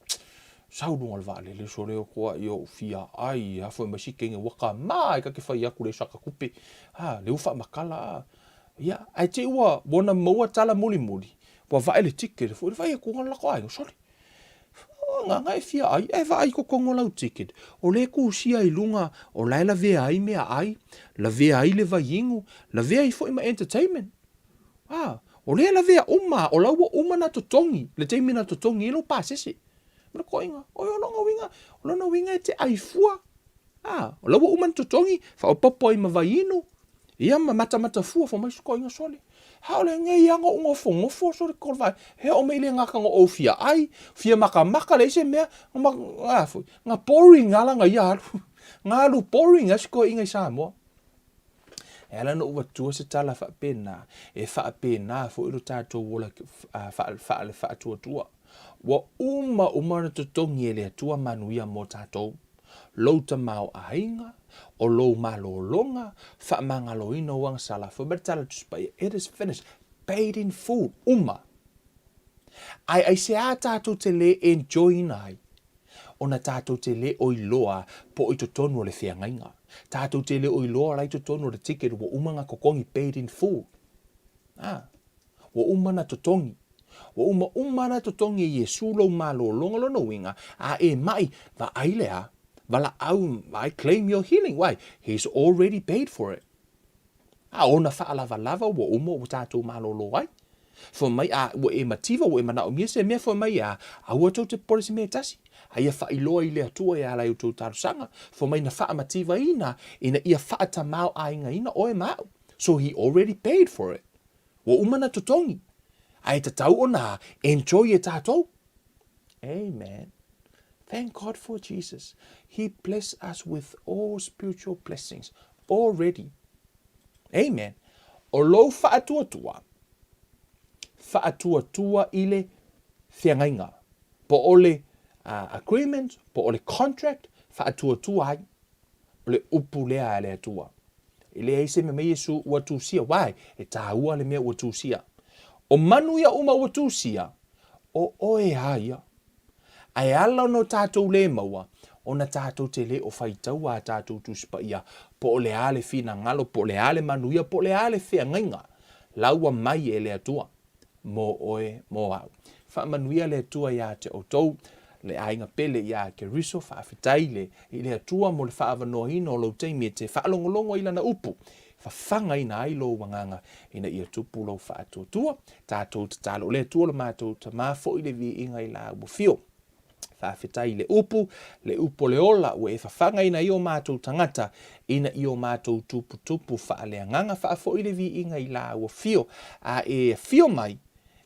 S1: Sau luga o le vaalele sole o toa i ou fia ai, a foi mai si kenge ua kama ai ka te fai atu le saka tupe. A, le ua faamatala a. Ia, ae te i ua ona maua tala mulimuli, ua vae le ticket foi, le vai atu le latou aiga sole. Agaga e fia ai, ae vaai i totonu o lau ticket, o lea e tusia i luga o la e lavea ai meaai, lavea ai le vaiinu, lavea ai foi ma entertainment. A, o lea e lavea uma, o la ua uma ona totogi, le taimi na totogi ai lou pasese. Ma le koiga, oi o lona uiga, o lona uiga e te ai fua. A, o la ua uma ona totogi, faaopoopo ai ma vaiinu, ia ma matamata fua, fai mai si toeaina sole. A o lenei lava na ou nofonofo sole ko le vae, he oo mai le gata na ou fia ai, fia makamaka leai se mea, ma, a foi, na boring lava lana ia alu. Na alu boring lava si toeaina i Samoa. E ala ona ou avatua se tala faapena, e faapena foi lo tatou ola faale-faatuatua. Ua uma uma ona totogi e le Atua manuia mo tatou. Lou tamaoaiga, o lou malologa, faamagaloina ou agasala. Fai mai le tala a le Tusi Paia, It is finished, paid in full, uma. Ae aisea tatou te le enjoy ina ai? Ona tatou te le o iloa po o i totonu o le feagaiga. Tatou te le o iloa la i totonu o le ticket ua uma ona totogi paid in full. A, ua uma ona totogi. Ua uma uma ona totogi e Iesu lou malologa lona uiga, a e mai, vaai lea, valaau, I claim your healing. Why? He's already paid for it. A ona faalavalava ua uma ua tatou malolo ai. Fai mai, a ua e mativa, ua e manaomia se mea, fai mai, a, aua tou te popole se mea e tasi. A ia faailoa i le Atua e ala i outou talosaga. Fai mai na faamativaina ina ia faatamaoaigaina oe ma au. So he already paid for it. Ua uma na totogi. Ae tatau ona enjoy e tatou. Amen. Thank God for Jesus. He blessed us with all spiritual blessings already. Amen. O lou faatuatua, faatuatua i le feagaiga. Po o le uh, agreement, po o le contract, faatuatua ai. O le upu lea a le Atua. E leai se mea mai Iesu ua tusia. Why? E tāua le mea ua tusia. O manu ia uma ua tusia, o oe a ia. Ae ala ona o tātou lē maua, ona tātou te lē o faitaua a tātou Tusi Paia, po o le a le finagalo, po o le a le manuia, po o le a le feagaiga, la ua mai e le Atua mō oe, mō au. Faamanuia le Atua iā te outou. Le aiga pele iā Keriso, faafetai le i le Atua mo le faaavanoaina o lou taimi e te faalogologo ai i Lana upu, e fafagaina ai lou agaga ina ia tupu lou faatuatua. Tatou tatalo, O le Atua lo matou Tama, foi le viiga i la ua fio. Faafetai i le upu, le upu o le ola ua e fafagaina ai o matou tagata ina ia o matou tuputupu faaleagaga. Faafoi le viiga i la ua fio, a e afio mai,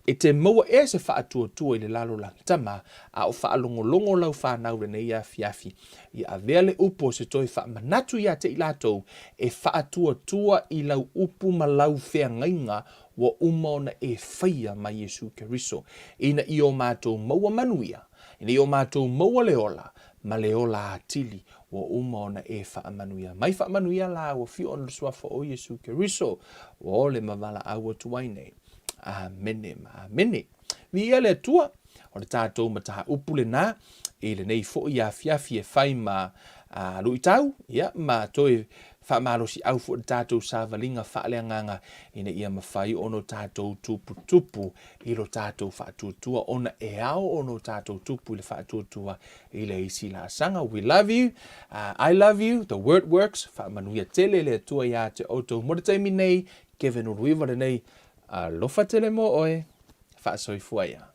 S1: E te maua ea se faatuatua i le lalolagi, Tama, a o faalogologo lau fanau lenei afiafi, ia avea le upu o se toe faamanatu ia te i latou e faatuatua i lau upu ma lau feagaiga ua uma ona e faia ma Iesu Keriso, ina ia o matou maua manuia, ina ia o matou maua le ola ma le ola atili ua uma ona e faamanuia mai. Faamanuia la ua fio ona le suafa o Iesu Keriso ua ole ma valaau atu ai nei. Amene ma amene. Viia le Atua, o le tatou mataupu lenā i lenei foi afiafi e fai ma a, luitau, ia, ma toe faamalosiau foi le tatou savaliga faaleagaga ina ia mafai ona tatou tuputupu i lo tatou faatuatua ona e ao ona tatou tupu i le faatuatua i le isi laasaga. We love you. I love you. The word works. Faamanuia tele le Atua iā te outou mo le taimi nei. Kevin Uluiva lenei. Alofa tele mo oe. Faasoifua ia.